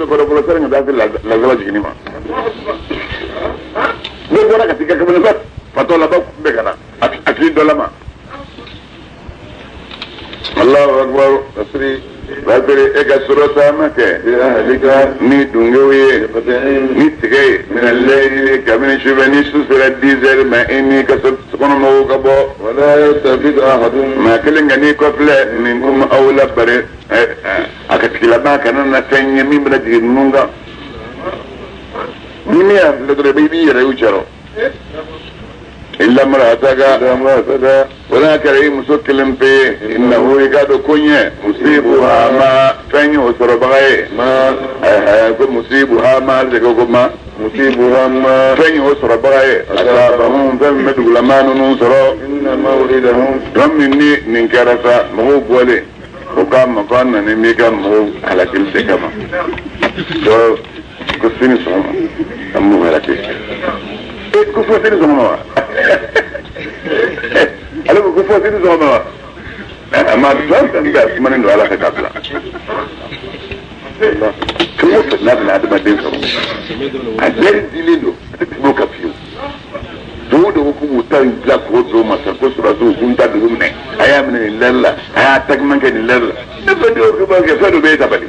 bɛ kɔrɔ fɔlɔ sani ka taa se lazaba jiginni ma. Ne bɔra ka t'i ka kamalenba fatɔ laban kunbɛn ka na a k'i dɔ lama. Allahu akbar Asiri Basiri e ka sɔrɔ taama kɛ bi ahlika ni dungew ye bi-qit'in ni tigɛ ye mina layli kabini sufɛ ni su sera 10 heures ma e n'i ka so kɔnɔmɔgɔw ka bɔ wala yaltafit ahadun maa kelen ka n'i kɔfilɛ minkum aw la bari a ka tigilama kana na fɛn ye min bɛna jigin ninnu kan ni min y'a filɛ dɔrɔn i b'i yɛrɛ y'u cɛrɔ illa imra'ataka illa imra'ataka o n'a kɛra i muso kelen pe ye innahu i k'a dɔn ko ɲɛ musibuha ma fɛn ye o sɔrɔbaga ye ma ko musibuha ma de ko ma musibuha ma fɛn ye o sɔrɔbaga ye asabahum fɛn min bɛ dugulamaa ninnu sɔrɔ inna maw'idahum tuma min ni nin kɛra sa mɔgɔw bɔlen o k'a ma ko an nana n'i ka mɔgɔw halakili de kama donc ko sini sɔgɔma an b'u halaki e ko fo sini sɔgɔma wa ale ko ko fo sini sɔgɔma wa a ma fɛn fɛn bɛ a sumanen don ala fɛ k'a bila fɛn o fɛn n'a bɛna adamaden sɔrɔ a bɛɛ dilen don a tɛ tɛmɛ o kan fiyewu dugu de ko k'u b'u ta in bila k'o don ma sa ko sɔrɔdasiw k'u ta dugu minɛ a y'a minɛ nin lɛri la a y'a takuma kɛ nin lɛri la ne fɛn dɔw kɛ kɛ fɛn dɔ bɛ e dabali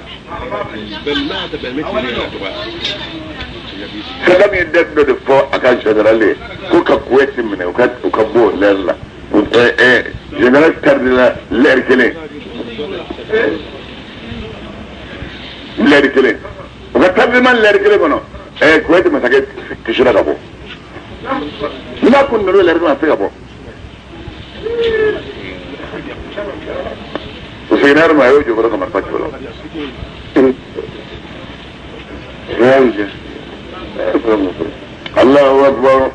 Saddam ye date dɔ de fɔ a ka général ye ko ka Kuwait minɛ u ka bɔ o lɛri la général tardé la lɛri kelen lɛri kelen u ka tardement lɛri kelen kɔnɔ Kuwait masakɛ kisira ka bɔ n'a kun nana o lɛri kɔnɔ a tɛ se ka bɔ o seginna yɔrɔ min a y'o jɔ kɔrɔ ka marifa ci o la. Allahu akbar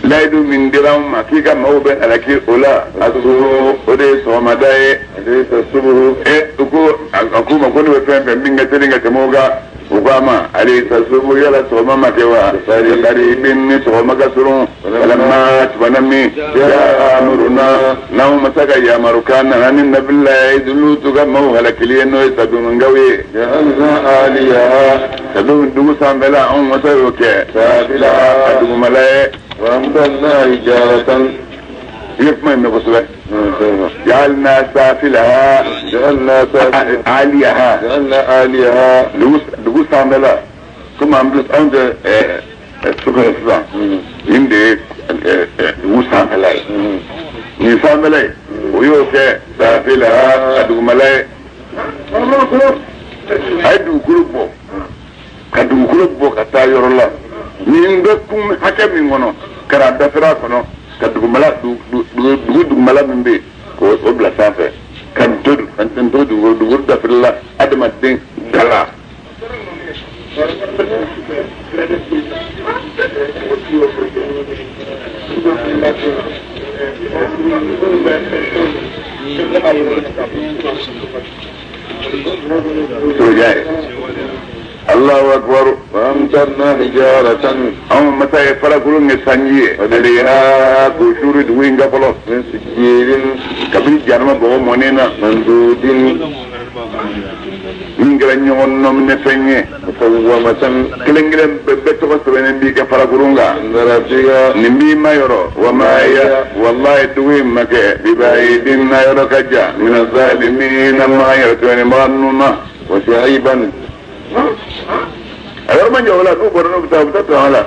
layidu min dira anw ma k'i ka maaw bɛ halaki o la a subuhu o de ye sɔgɔmada ye alaysa subhu u ko a k'u ma ko ne bɛ fɛn fɛn min ka teli ka tɛmɛ o kan u k'a ma alaysa subuhu yala sɔgɔma ma kɛ wa biqaribin ni sɔgɔma ka surun falamma tuma min jaa amruna n'anw masa ka yamarukan nana ni nabilayi Lutu ka maaw halakili ye n'o ye Sadumunkaw ye ja'alna 'aliyaha Sadum dugu sanfɛla anw masa y'o kɛ safilaha a dugumala ye wa amtarna hijaratan i ye kuma in mɛn kosɛbɛ ja'alna safilaha ja'alna safilaha aliyaha ja'alna 'aliyaha dugu sanfɛla komi an bɛ anw tɛ so kɔnɔ sisan nin de ye dugu sanfɛla ye nin sanfɛla ye o y'o kɛ safilaha a dugumala ye a ye dugukolo bɔ ka dugukolo bɔ ka taa yɔrɔ la nin bɛ kun hakɛ min kɔnɔ ka na dafara kɔnɔ ka dugumala dugu dugumala min bɛ yen k'o bila sanfɛ ka n to dugukolo dugukolo dafirila adamaden dala soja ye Allahu akbar wa amtarna hijaratan anw masa ye farakurun kɛ sanji ye alayha k'o suuru dugu in kan fɔlɔ min sijilin kabini jahanama bɔgɔ mɔnen na mandudin min kɛra ɲɔgɔn nɔminɛ fɛn ye musawwamatan kelen kelen bɛɛ tɔgɔ sɛbɛnnen b'i ka farakurun kan inda rabbika nin b'i ma yɔrɔ wa ma ya wallahi dugu in ma kɛ bibaidin na yɔrɔ ka jan mina zalimina ma yɛrɛ tɔɲɔnibaga ninnu ma wa shu'ayban a yɔrɔ man jan o la n'u bɔra n'u bɛ taa u bɛ taa tɔn la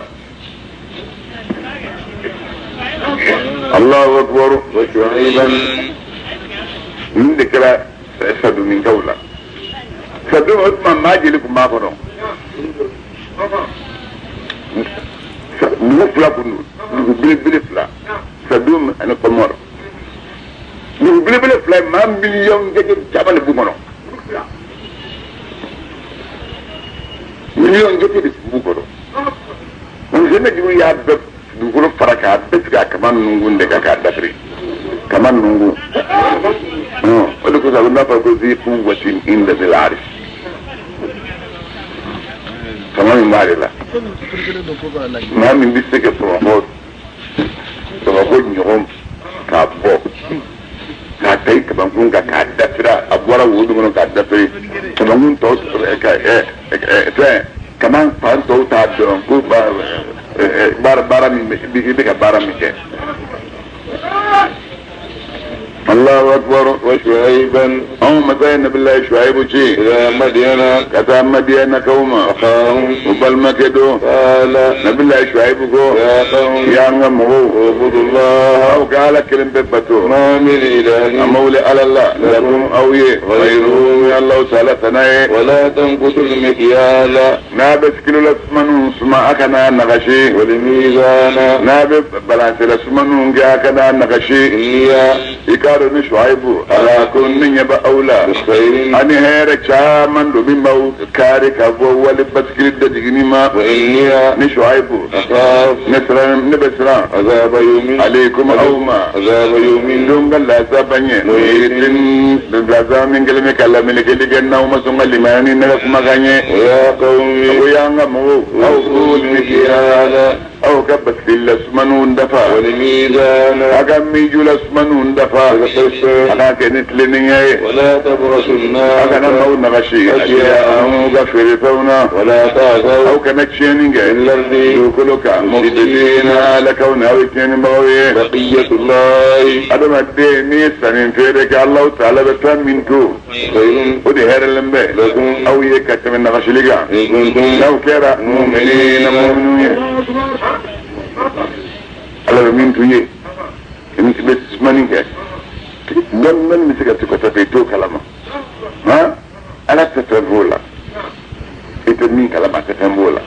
Allahu akbar wa shu'ayban nin de kɛra Saduminkaw la Sadum o tuma maa jeli tun b'a kɔnɔ dugu fila kun don dugu belebele fila Sadum ani Kɔmɔrɔ dugu belebele fila ye maa miliyɔn jate caman de b'u kɔnɔ miliyɔn jate de b'u kɔnɔ Sɛnɛ jugu y'a bɛɛ dugukolo fara k'a bɛɛ tigɛ a kama nungun de kan k'a dafiri kama nungun o de kosɔn a bɛ n'a fɔ ko zi quwwatin inda zil arsh fanga min b'ale la maa min bɛ se ka Bamakɔ ɲɔgɔn k'a bɔ K'a ta i kabankun kan k'a dafira a bɔra wo dun kɔnɔ k'a dafiri kabankun tɔw fɛn kaman fan tɔw t'a dɔn ko baara min i bɛ ka baara min kɛ. Allahu akbar wa Shu'ayban anw masa ye nabilayi Shu'aybu ci ila Madiyana ka taa Madiyana kaw ma u balimakɛ don nabilayi Shu'aybu ko ya an ka mɔgɔw ubudullah aw ka Ala kelen pe bato ma min ilahin a ma wuli Ala la lakum aw ye ghayruhu Allahu ta'ala tana ye wala tanqusul mikyala n'a bɛ kilo la sumaniw suma a kana nagasi wal mizana n'a bɛ balanse la sumaniw kɛ a kana nagasi i k'a dɔn ni Shu'aybu ala ko ne ɲɛ bɛ aw la ani hɛrɛ caman don min b'aw kari ka bɔ wali basigili dajiginni ma ni Shu'aybu ne bɛ siran aleykum aw ma don ka lazaba ɲɛ lazaba min kɛlen bɛ ka lamelekeli kɛ n'aw ma sɔn ka limaniya ni ne ka kumakan ye ko y'an ka mɔgɔw aw k'u aw ka basigili la sumaniw dafa aw ka miju la sumaniw dafa a k'a kɛ ni tilennenya ye aw kana maaw nagasi aw ka feerefɛnw na aw kana tiɲɛni kɛ dugukolo kan mufsidina alakaw ni aw ye tiɲɛnibagaw ye adamaden n'i ye sanni feere kɛ Alahu taala bɛ fɛn min to o de hɛrɛlen bɛ aw ye ka tɛmɛ nagasili kan n'aw kɛra muminina muminu ye Ala bɛ min tun ye i bɛ sumani kɛ dɔɔni dɔɔni bɛ se ka to ka taa i t'o kalama han Ala tɛ fɛn f'o la i tɛ min kalama a tɛ fɛn f'o la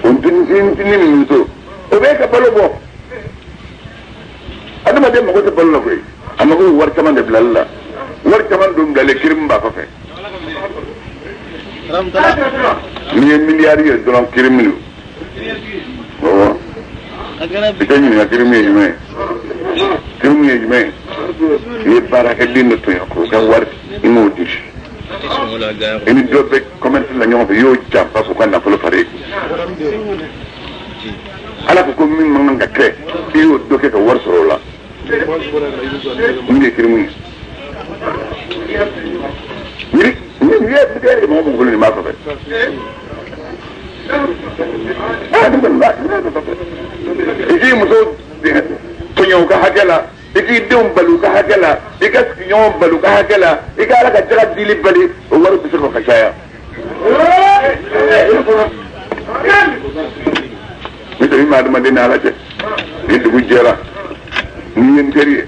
o ntinin min to o b'e ka balo bɔ adamaden mago tɛ balo la koyi a mago bɛ wari caman de bilali la wari caman don bilalen kirimu b'a kɔfɛ n'i ye miliyari ye dɔrɔn kirimu don awɔ i tɛ ɲininka kirimu ye jumɛn ye kirimu ye jumɛn ye i ye baarakɛden dɔ tɔɲɔ k'o ka wari i m'o di i ni dɔ bɛ commerce la ɲɔgɔn fɛ i y'o janfa k'o ka nafolo fara i kun Ala ko ko min man kan ka kɛ i y'o dɔ kɛ ka wari sɔrɔ o la min ye kirimu ye ni ni ye miliyari mɔgɔ mɔgɔ bolo nin b'a kɔfɛ i k'i muso tɔɲɔ u ka hakɛ la i k'i denw bali u ka hakɛ la i ka sigiɲɔgɔn bali u ka hakɛ la i ka Ala ka jaka dili bali o wari bɛ se ka caya ne tɛ min bɛ adamaden ni Ala cɛ ni dugu jɛra n'i ye n teri ye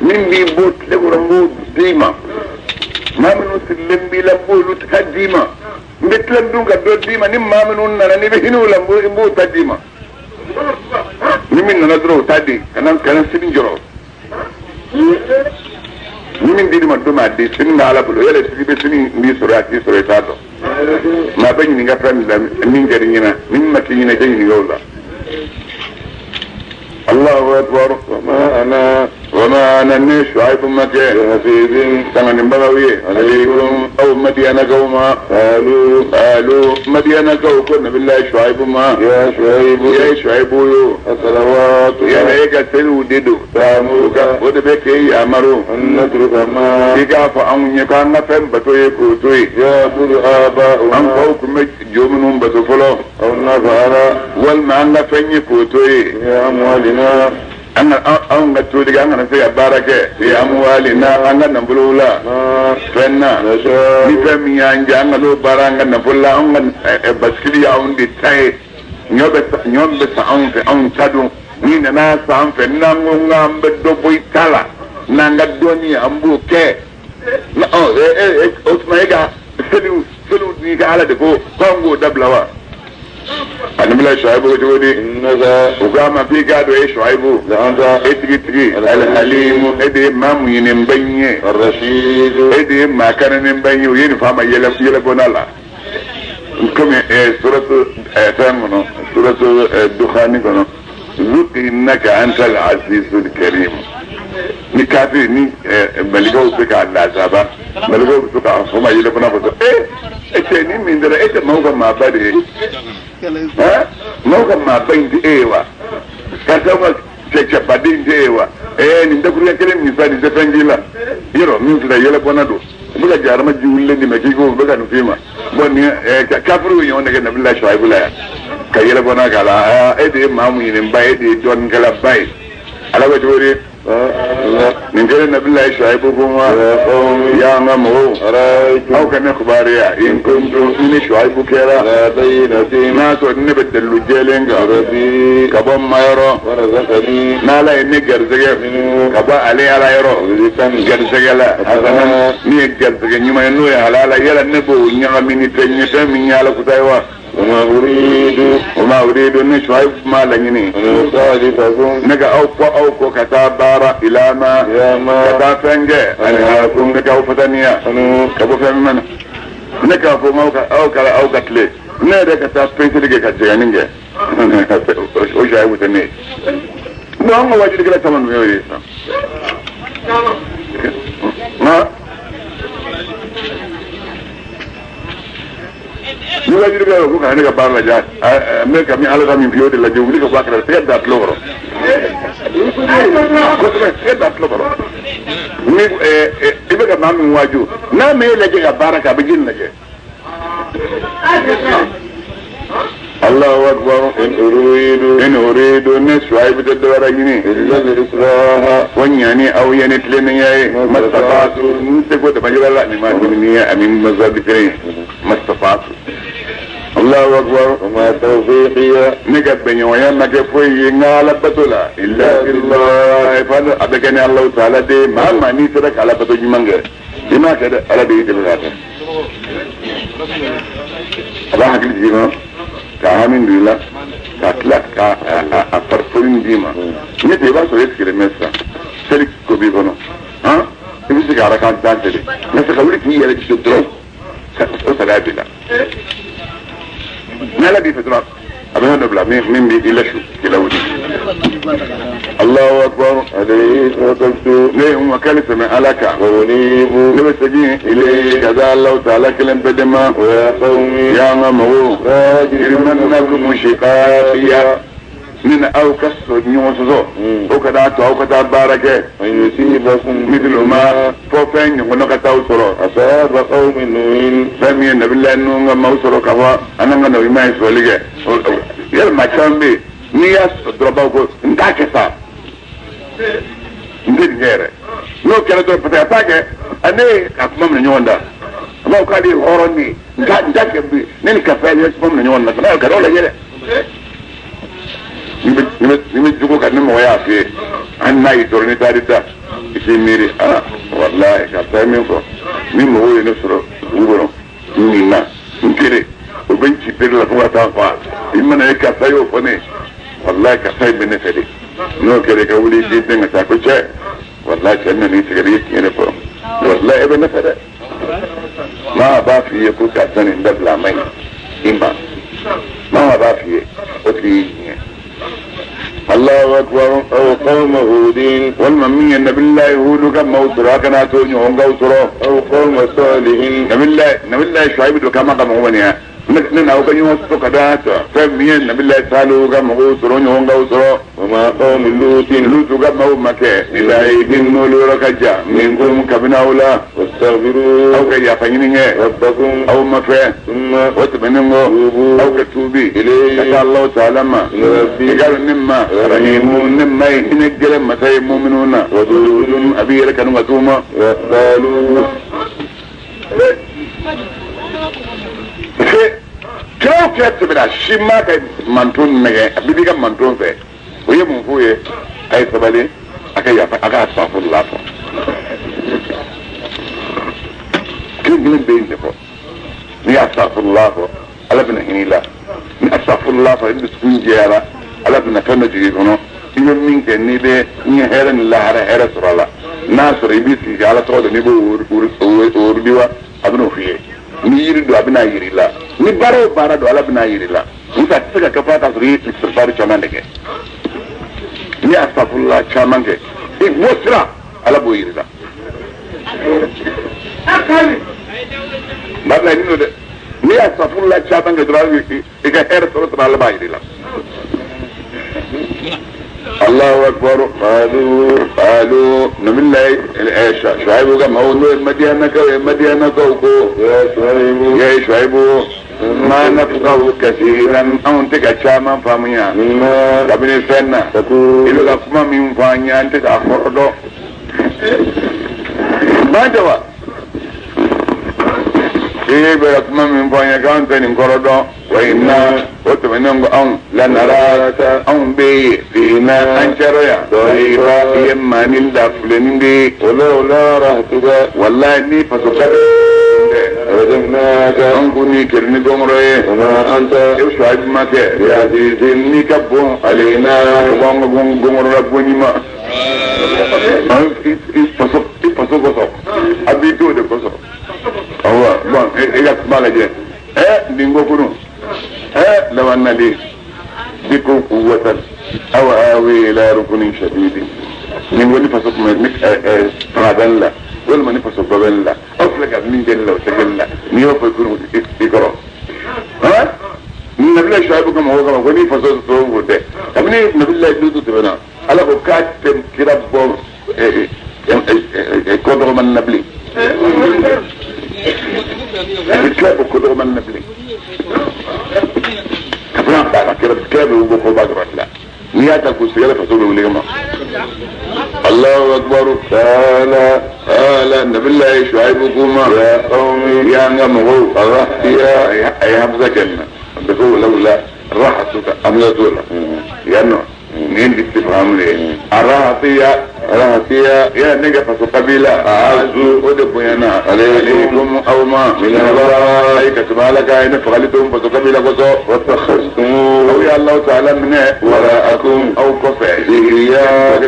min b'i bɔ tile kɔrɔ n b'o d'i ma maa minnu sirilen b'i la n b'olu ta d'i ma n bɛ tila dun ka dɔ d'i ma ni maa minnu nana n'i bɛ hinɛ u la n b'o ta d'i ma ni min nana dɔrɔn o ta di kana sini jɔrɔ ni min dir'i ma don min a di sini bɛ Ala bolo yala i bɛ sini min sɔrɔ a t'i sɔrɔ i t'a dɔn maa bɛ ɲininka fɛn min la min kɛra i ɲɛna ni min ma k'i ɲɛna i tɛ ɲininka o la. Allahu akbar wa ma ana ne Shu'aybu ma kɛ sanganibagaw ye aleykum aw Madiyanakaw ma qaalu Madiyanakaw ko nabilayi Shu'aybu ma ya Shu'aybu yo yala e ka seliw de don o de bɛ k'e yamaru i k'a fɔ anw ye k'an ka fɛn bato ye k'o to yen an faw tun bɛ jo minnu bato fɔlɔ walima an ka fɛn ye k'o to yen anw ka toli an kana se ka baara kɛ fi amwalina an ka nafolow la fɛn na ni fɛn min y'an diya an ka n'o baara an ka nafolo la anw ka basikili y'anw de ta ye ɲɔ bɛ san anw fɛ anw ta don n'i nana san an fɛ n'an ko k'an bɛ dɔ bɔ i ta la n'an ka dɔnni ye an b'o kɛ o tuma e ka seliw n'i ka Ala de ko k'an k'o dabila wa. Ani bila Shu'aybu ko cogo di u k'a ma k'i k'a dɔn e Shu'aybu e tigitigi alhalimu e de ye maa muɲunenba in ye e de ye maa kananenba in ye u ye nin fɔ a ma yɛlɛbɔnna la komi suratu fɛn kɔnɔ suratu Dukhani kɔnɔ zuqi innaka antal azizul karim ni kafiri ni malikaw bɛ k'a lazaba malikaw bɛ to k'a fɔ ma yɛlɛbɔnna kɔsɔ e cɛ ni min dara e tɛ maaw ka maaba de ye maaw ka maaba in tɛ e ye wa karisa ka cɛbaden tɛ e ye wa nin dakuruɲɛ kelen min sa nin tɛ fɛn k'i la. yɛlɛ bɔnna don u bɛ ka jahanama ji wulilen d'i ma k'i ko u bɛ ka nin f'i ma bon nin kafiriw ɲɔgɔn de kɛ nabila Shuaibu la yan ka yɛlɛ bɔnna k'a la e de ye maa muɲunen ba ye e de ye dɔnnikɛla ba ye ala bɛ cogo di nin kɛlen nabila Shuaibu ko ma ya an ka mɔgɔw aw ka ne kibaruya in kuntu ni Shuaibu kɛra n'a sɔrɔ ne bɛ dalilu jɛlen kan ka bɔ n ma yɔrɔ n'ala ye ne garisɛgɛ ka bɔ ale ala yɔrɔ garisɛgɛ la ni ye garisɛgɛ ɲuman ye n'o ye halala yala ne b'o ɲagami ni fɛn ye fɛn min ye ala kuta ye wa وما أريد ni Shuaibu ma laɲini ne ka aw fɔ aw kɔ ka taa baara ila ma ka taa fɛn kɛ anhaakum ne k'aw fataniya ka bɔ fɛn min na ne k'a fɔ aw ka aw ka tile ne yɛrɛ ka taa peseli kɛ ka jɛgɛni kɛ o Shuaibu tɛ ne ye bon an ka wajulikɛla caman dun y'o ye sisan nka ni wajulikɛla ko ka ne ka baara lajɛ n bɛ ka min ala ka min f'i ye o de lajɛ wuli ka bɔ a kɛrɛfɛ tɛgɛ da tulo kɔrɔ kosɛbɛ tɛgɛ da tulo kɔrɔ ni i bɛ ka maa min waaju n'a ma e lajɛ ka baara kɛ a bɛ jini lajɛ Allahu akbar in uridu ne Shuaibu tɛ dɔwɛrɛ ɲini ko ɲani aw ye ni tilennenya ye mastata'tu n seko damajira la nin ma dimini ye ani masabi kelen ye mastata'tu Allahu akbar وما توفيقي ne ka bɛnɲɔgɔnya ma kɛ foyi ye n ka ala bato la illa billah fa a bɛ kɛ ni Alahu taala de ye maa maa n'i sera ka ala bato ɲuman kɛ i m'a kɛ dɛ ala de y'i dɛmɛ k'a kɛ a b'a hakili jigin kɔnɔ ka hami don i la ka tila ka a farifoni d'i ma ne tɛ i b'a sɔrɔ e sigilen bɛ sisan seli ko b'i kɔnɔ han i bɛ se ka arakan tan seli nka se ka wuli k'i yɛrɛ jɔ dɔrɔn o saliya b'i la ni ala b'i fɛ dɔrɔn a bɛ fɛn dɔ bila min b'i lasu k'i lawuli Allahu akbar عليه توكلت ne ye n wakali sɛmɛ ala kan وأنيب ne bɛ segin ilayhi ka taa Alahu taala kelen pe de ma ويا قوم ya an ka mɔgɔw لا yajrimannakum shiqaqiya ne ni aw ka ɲɔgɔn sɔsɔ o ka taa to aw ka taa baara kɛ أن يصيبكم mithlu ma fɔ fɛn ɲɔgɔnna ka taa aw sɔrɔ أصاب قوم نوح fɛn min ye nabila ninnu ka maaw sɔrɔ ka fɔ an n'an ka nabi ɲuman ye sɔrɔli kɛ yalima caman bɛ yen n'i y'a sɔrɔ dɔrɔn baw ko n t'a kɛ sa n tɛ nin kɛ yɛrɛ n'o kɛra dɔrɔn parce que a t'a kɛ ne ye ka kuma minɛ ɲɔgɔn da a b'a fɔ k'ale ye hɔrɔn de ye n t'a kɛ bi ne ni karisa ye kuma minɛ ɲɔgɔn na ka n'o lajɛ dɛ ni bɛ jogo kan ni mɔgɔ y'a f'i ye hali n'a y'i tɔɔrɔ n'i taar'i da i k'i miiri ah walahi karisa ye min fɔ ni mɔgɔw ye ne sɔrɔ dugu kɔnɔ n nin na n kelen o bɛ n ci bere la fo ka taa fa i mana ye karisa y'o fɔ ne ye walahi karisa in bɛ ne fɛ de n'o kɛra i ka wuli i k'i den ka taa ko cɛ walahi cɛ nana i sɛgɛrɛ i ye tiɲɛ de fɔ walahi e bɛ ne fɛ dɛ maa b'a f'i ye ko karisa nin dabila a ma ɲi i ma maa b'a f'i ye o tigi y'i ɲɛ Allahu akbar أو قوم هود walima min ye nabilayi hudu ka maaw sɔrɔ a kana to ɲɔgɔn kaw sɔrɔ أو قوم صالح nabilayi Shuaibu don k'a ma ka mɔgɔ ɲininka ne n'aw ka ɲɔgɔn sɔrɔ ka da fɛn min ye nabilayi Salihu ka mɔgɔw sɔrɔ ɲɔgɔn kaw sɔrɔ وما قوم لوط Lutu ka maaw ma kɛ bilayi n'olu yɔrɔ ka jan min ko kabini aw la واستغفروا aw ka yafa ɲini kɛ ربكم aw ma fɛ ثم o tɛmɛnen kɔ aw ka tuubi ka taa Alahu taala ma i ka dɔn ne ma rahimu ne ma ye hinɛ gɛlɛn masa ye muminu na wadudun a b'i yɛrɛ kanu ka t'u ma قالوا parce que kira o kira tɛmɛna si ma ka manton nɛgɛ a bɛ ka manton fɛ o ye mun f'u ye a ye sabali a ka yafa a ka astafurula fɔ kelen kelen bɛ yen de fɔ n'i ye astafurula fɔ ala bɛna hinɛ i la ni astafurula fɔ i dusukun jɛyara ala bɛna fɛn dɔ jigin i kɔnɔ i bɛ min kɛ n'i bɛ n ye hɛrɛ ni lahara hɛrɛ sɔrɔ a la n'a sɔrɔ i b'i sigi ka ala tɔgɔ dɔn n'i b'o wurudi wa a bɛn'o f'i ye ni yiri don a bɛna yiri la ni baara o baara don ala bɛna yiri la nka a tɛ se ka kɛ f'a ka sɔrɔ i ye istirifari caman de kɛ n'i ye astafurula caman kɛ i b'o sira ala b'o yiri la babila ni dɛ n'i ye astafurula caman kɛ dɔrɔn i ka hɛrɛ sɔrɔ sɔrɔ ala b'a yiri la الله أكبر. قالوا قالوا نبي شعيب كما هو مدينك مدينك يا شعيب يا شعيب ما نفقه كثيرا أنت كشاما فاميا قبل سنة إلى كما من فانيا أنت كأخرده ما جوا إيه بلكما من فانيا كانت نقرده وإنا وتمنى أن لنراك أن بي فينا أنشريا ضعيفا يمان الدفلين دي ولولا رهتك والله إني فسقط رجمناك أنكني كرني قمري وما أنت يشعب مك يا عزيز إني كبو علينا وان قمر ربني ما فسق فسق أبي تود فسق هو بون إيه كمالة إيه دينغو كنو إيه لو أن لي بكم قوة أو آوي إلى ركن شديد نقول فسق من فعدل لا ولا ما نفسق بابل لا أفلك من جل وسجل نيوف يكون يقرأ ها نبي الله شعيب كما هو كما وني فسق صوم وده كمني نبي الله يدوس تبنا على بكات كرب بور كودر من نبلي كتاب كودر من نبلي كفران بعد كده كتاب وبقول بعد لا نياتك وسيلة فسوق وليما الله أكبر. قال قال النبي الله شعيب كما يا قومي يا نمو الرحية يا حمزة كلمة بقول لولا راحتك أم لا تقول يا نوع مين الاستفهام ليه الرهطية الرهطية يا نجفة قبيلة أعزوا ودبينا عليكم أو ما من الله كتب لك أين فغلتهم فقبيلة قصو واتخذتموه أو يا الله تعالى من وراءكم أو كفع زهريا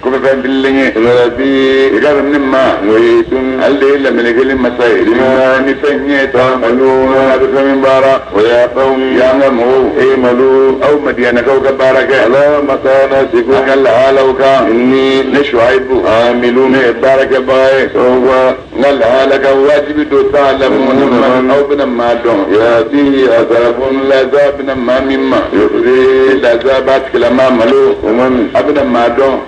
كفع باللي ربي يقال من ما ويتم اللي إلا من يقل المسائل ما نفني تعملون هذا من بارا ويا قوم يا نمو اعملوا أو مدينة كوكب بارك على مكانتكم أكل حالك إني نشعيب عاملون بارك باي سوى نل حالك واجب دو تعلمون من أو بنا ما دون يأتي عذاب لا بنا ما مما يخزي العذابات كلما ملو ومن أبنا ما دون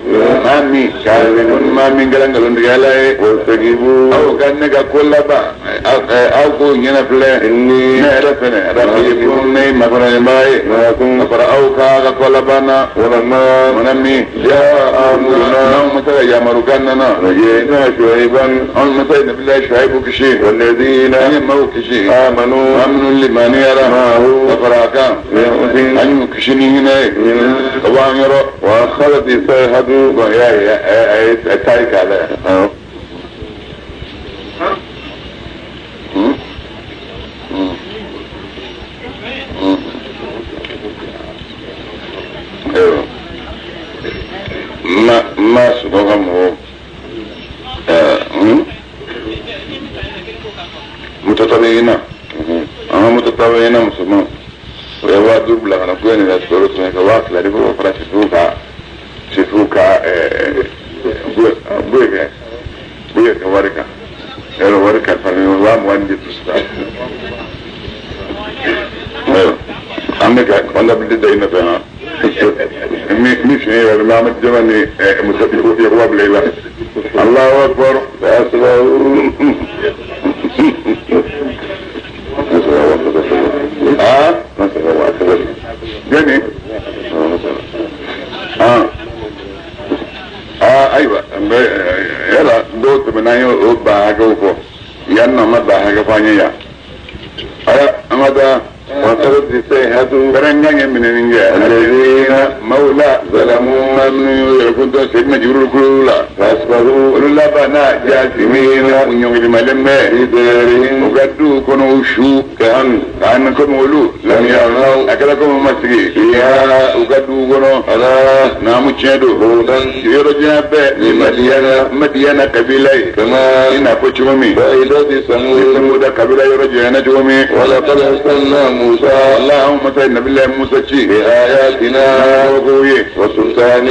ما مي كاذبون ما من قلن قلن رجالا واستجيبوا أو كأنك كل با أو كون ينفل إني نعرفنا رقيبون مغرن باي أو كاغ كل بانا ولما منمي جاء أمرنا مثلا يا مركاننا رجينا شعيبا أن مثلا نبي الله شعيب كشي والذين آمنوا آمنوا آمنوا لمن يرى معه وفراكا أن يكشني هنا وأن يرى وأخذت الصيحة يا يا تارك على ما ما سبقهم هو متطوعين أنا متطوعين مسلمون ويا دوب لا أنا كوني لا تقولوا سمعك واقع لا يبغوا فرا شفوكا شفوكا بويك بويك واركا يلا واركا فرمي الله مواندي تستا عندك عندك بدي دينا فيها مش هي ما عملت زمني مسافر في غواب ليلى الله اكبر اه جاني اه اه ايوه يلا دوت من ايو باغو يانا ما باغا فانيا اه امدا وقد سيهدوا برنجان من النجاة الذين مولى ظلموا من يكون سيدنا جبريل كلولا فأصبحوا لولا بنا جاثمين ونيوم الملمة في دارهم وقدوا كنوا شو كأن كأنكم ولو لم يروا أكلكم مسجي فيها وقدوا كنوا على نامو تشدو يرجع لمدينة مدينة قبيلة كما إن أفوتشومي فإذا ثمود قبيلة يرجع نجومي ولقد أرسلنا موسى اللهم صل نبي الله موسى بآياتنا وسلطان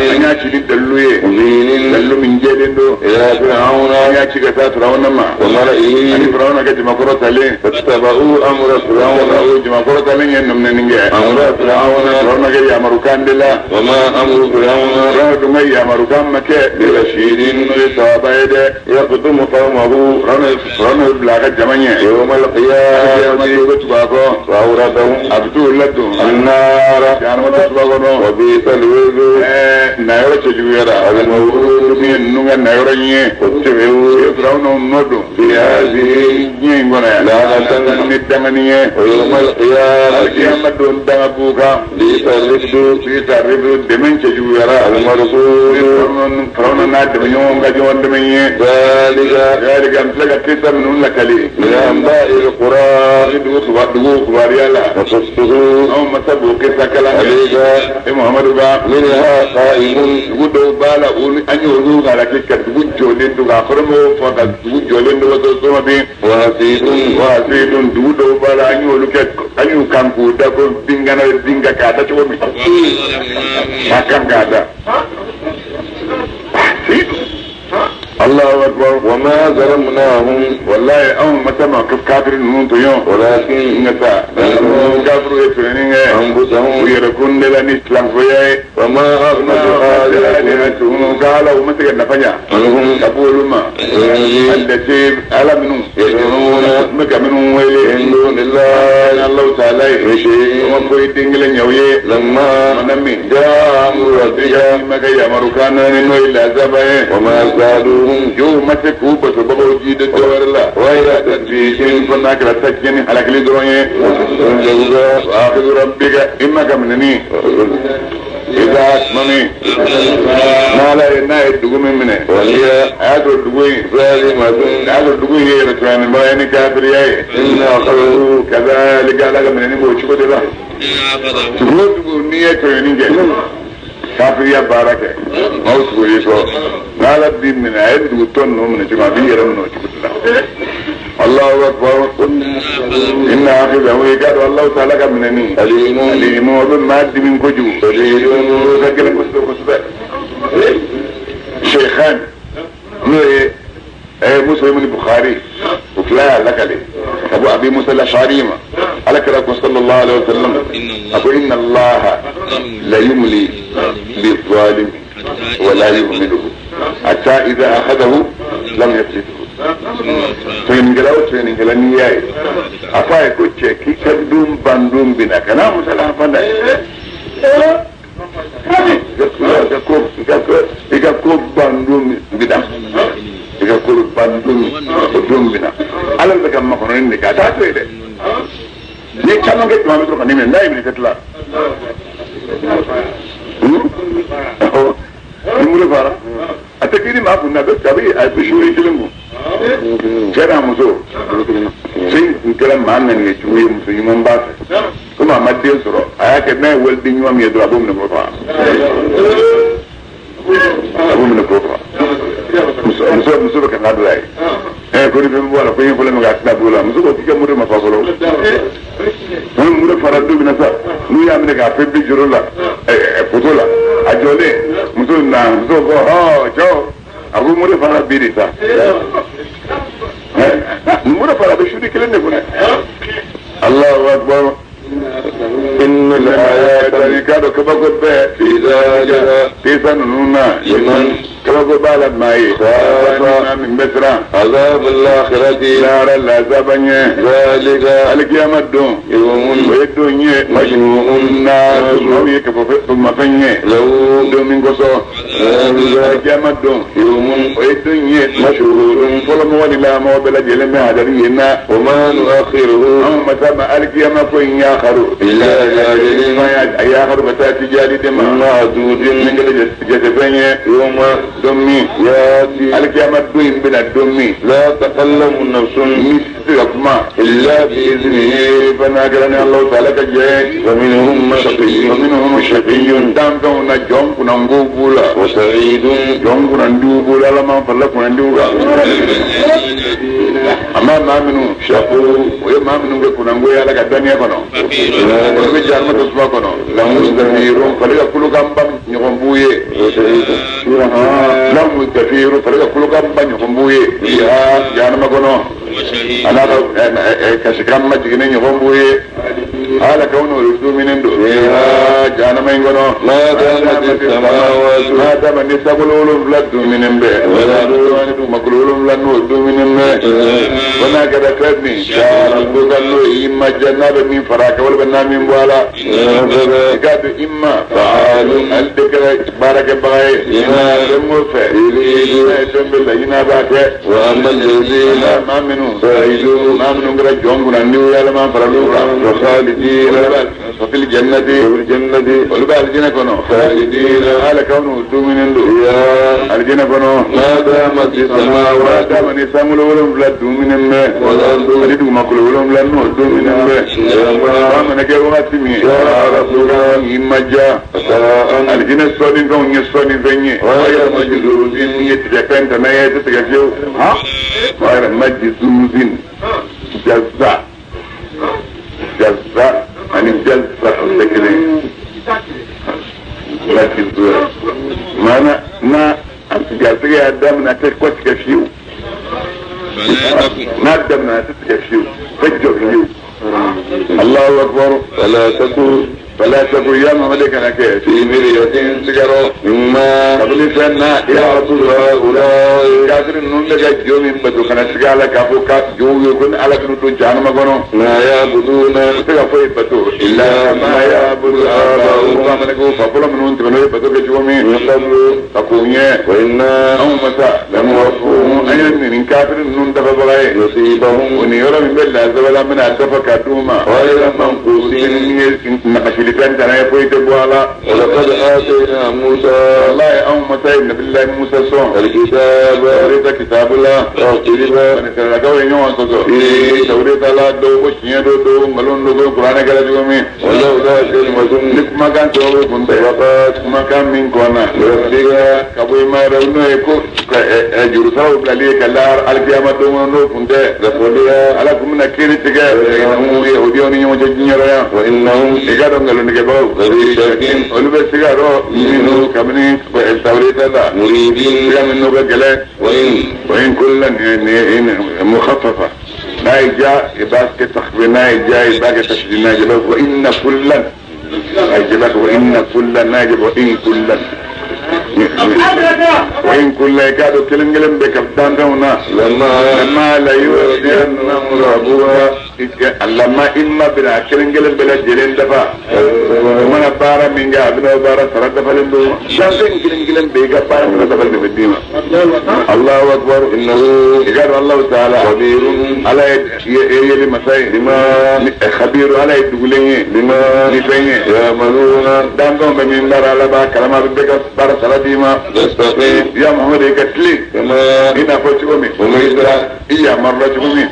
مبين دلو من جيلندو إلى فرعون وملئه فاتبعوا أمر فرعون أمر فرعون وما أمر فرعون برشيد يقدم قومه يوم القيامة وأوردهم النار وبئس الورد المورود واتبعوا في هذه لعنة ويوم القيامة بئس الرفد المردود ذلك من أنباء القرى نقصه عليك منها قائم وحسيد الله أكبر وما ظلمناهم والله أول ما سمع كيف كافر نون يوم ولكن نسا كافر يترينين أنفسهم ويركون لنا إسلام فيا وما أغنت آلهتهم قالوا ومسك النفيا عنهم تقول ما التي ألا منهم يدعون مك منهم ويلي من دون الله الله تعالى شيء وما فويدين لن يوي لما منمي جاء أمر ربك ما كي يمركان إنه إلا زبائن وما زادوهم جو ما تكوب سبب وجود الدور الله غير تدبير كنا كلا تكين على كل دروني آخذ ربك إما كمنني إذا أتمني ما لا ينهي الدقوم منه وهي هذا الدقوم ظالمة هذا الدقوم هي رسولان ما يعني كافر ياي إن أخذه كذلك على منني بوشكو دلا تقول نية تريني كافر يا بارك ما هو يسوع لا لا دين من عيب وتون من جماعة بيرم من وشكو الله أكبر إن آخذه يقال الله تعالى منني أليم أليم وما أدي من كجو شديد شيخان مسلم البخاري وفلا لك لي أبو أبي موسى الأشعري على كراكم صلى الله عليه وسلم أقول إن الله لا يملي للظالم ولا يهمله حتى إذا أخذه لم يفلته تنجلا وتنجلا نياي أفاي كوتشي كي كدوم باندوم بنا كنا مسلا فنا إذا باندوم بنا إذا كل باندوم بنا على ذلك ما كنا نك أتاتو إلى ليه كانوا كده ما بيترك نيم لا يملك تلا نمر فارا أتكلم ما كنا بس كبي أبشوري كلمه كنا مسو سين كلام ما نني شوي مسلم باس كم ما دين سرو أيا كنا ولدين يوم يدرو أبو من بروفا أبو من بروفا مسو مسو بكنا دلاي إيه كل فيلم بولا كل فيلم قاعد بولا مسو كتير مرة ما فصلوا مرة فردو بنسا نويا من كافي بيجرولا فوتولا أجولي مسو نا مسو ها جو أبو مرة فرد بيريسا مرة فرد شو دي كلنا كنا الله أكبر إن الآيات كانوا كبقوا به في ذلك في سنونا لمن كبقوا بالد ماي خاف من بسرا عذاب الآخرة نار العذاب ذلك القيامة دون يوم ويدوني مجموع الناس ثم فني له دومين قصو ذلك القيامة دون يوم ويدوني مشهور فلم ولي ما بلد يلم هذا وما نؤخره أما سما القيامة كوين يا خرو إلا لأجل يا خرو بتاتي جالي دم معدود من جل يوم دمي يأتي القيامة دوين بلا دمي لا تكلم نفس مثل ما إلا بإذنه فناقرني الله تعالى كجين ومنهم شقي ومنهم شقي دام كنا جون كنا نقولا وسعيد جون كنا ندوبولا لما فلا كنا ندوبولا Amma maa minnu shaku o ye maa minnu bɛ kunnangoya Ala ka daniya kɔnɔ olu bɛ jahanama tasuma kɔnɔ lahum zafirun fali ka kulokanba ɲɔgɔn b'u ye lahum zafirun fali ka kulokanba ɲɔgɔn b'u ye fiha jahanama kɔnɔ ala ka kasikan majiginnen ɲɔgɔn b'u ye ala kaw n'olu duminen don fiha jahanama in kɔnɔ ma dama ni sankolo wolonwula duminen bɛ ani dugumakolo wolonwula n'o duminen bɛ ko n'a kɛra fɛn min ko n'o y'i ma diya n'a bɛ min fara a kan walima n'a min bɔ a la i k'a dɔn i ma ale de kɛra baarakɛbaga ye fɛn o fɛn n'a ye fɛn bɛɛ laɲini a b'a kɛ maa minnu maa minnu kɛra jɔn kunna n'u ye Ala ma fara l'u kan fil jannati olu bɛ alijinɛ kɔnɔ ala kaw n'u duminen don alijinɛ kɔnɔ ma dama ni sankolo wolonwula duminen bɛ ani dugumakolo wolonwula n'o duminen bɛ ba mana kɛ wagati min ye i ma diya alijinɛ sɔnni fɛnw ye sɔnni fɛn ye majizuzin ye tigɛ fɛn tɛmɛ ye tɛ tigɛ fiyewu majizuzin jaza jaza ani jalsa o tɛ kelen ye majizuzin maana n'a garisɛgɛ y'a daminɛ a tɛ kɔ tigɛ fiyewu n'a daminɛ a tɛ tigɛ fiyewu tɛ jɔ fiyewu Allahu akbar fala taku ya Muhammad kana kɛ fi miryatin sigaro mimma kabini fɛn na ya'budu ha'ula'i kafiri ninnu bɛ ka jo min bato kana siga a la k'a fɔ ka jow ye ko ni Ala k'u don jahanama kɔnɔ ma ya'buduna u tɛ ka foyi bato illa ma ya'budu aba'uhum bamanan ko fa fɔlɔ minnu tɛmɛna u ye bato kɛ cogo min ka k'u ɲɛ wa inna anw masa lamuwaffuhum an ye nin kafiri ninnu dafabaga ye nasibahum o ni yɔrɔ min bɛ lazaba la an bɛna a dafa k'a d'u ma ghayra manqusin ye nafasili fɛn tana ye foyi tɛ bɔ a la ولقد آتينا موسى wallahi anw masa ye nabilahi Musa sɔn الكتاب tawureta kitabu la فاختلف bani Israilakaw ye ɲɔgɔn sɔsɔ tawureta la dɔw ko tiɲɛ don dɔw nkalon don ko kuranɛ kɛra cogo min ولولا كلمة ni kumakan sababu kun tɛ سبقت kumakan min kɔnna من ربك ka bɔ i ma yɛrɛ n'o ye ko jurusaraw bilali ye ka la alikiyama don kɔnɔ n'o kun tɛ لقضي Ala kun bɛna kiiri tigɛ yahudiyaw ni ɲɔgɔn cɛ diɲɛ yan وإنهم i ka dɔn nkalontigɛbagaw لفي شك olu bɛ siga dɔ minnu kabini tawureta la مريب siga minnu ka gɛlɛn وإن وإن كلا مخففة n'a ye ja i b'a kɛ takfir n'a ye ja i b'a kɛ tashdid n'a ye ja wa inna kullan n'a ye ja wa inna kullan n'a ye ja wa in kullan wa in kullan i k'a dɔn kelen kelen bɛ ka danfɛnw na لما lama la yu'tiyannahum rabbuha lama imma bɛna kelen kelen bɛɛ lajɛlen dafa o mana baara min kɛ a bɛna o baara sara dafalen d'o ma danfɛn kelen kelen bɛɛ i ka baara sara dafalen de bɛ d'i ma Allahu akbar إنه i k'a dɔn Allahu ta'ala خبير Ala ye yeli masa ye بما khabiru Ala ye dugulen ye بما ni fɛn ye يعملون danfɛnw bɛ min baara Ala b'a kalama a bɛ bɛɛ ka baara sara d'i ma فاستقم ya Muhammad i ka tilen كما i n'a fɔ cogo min أمرت i yamarula cogo min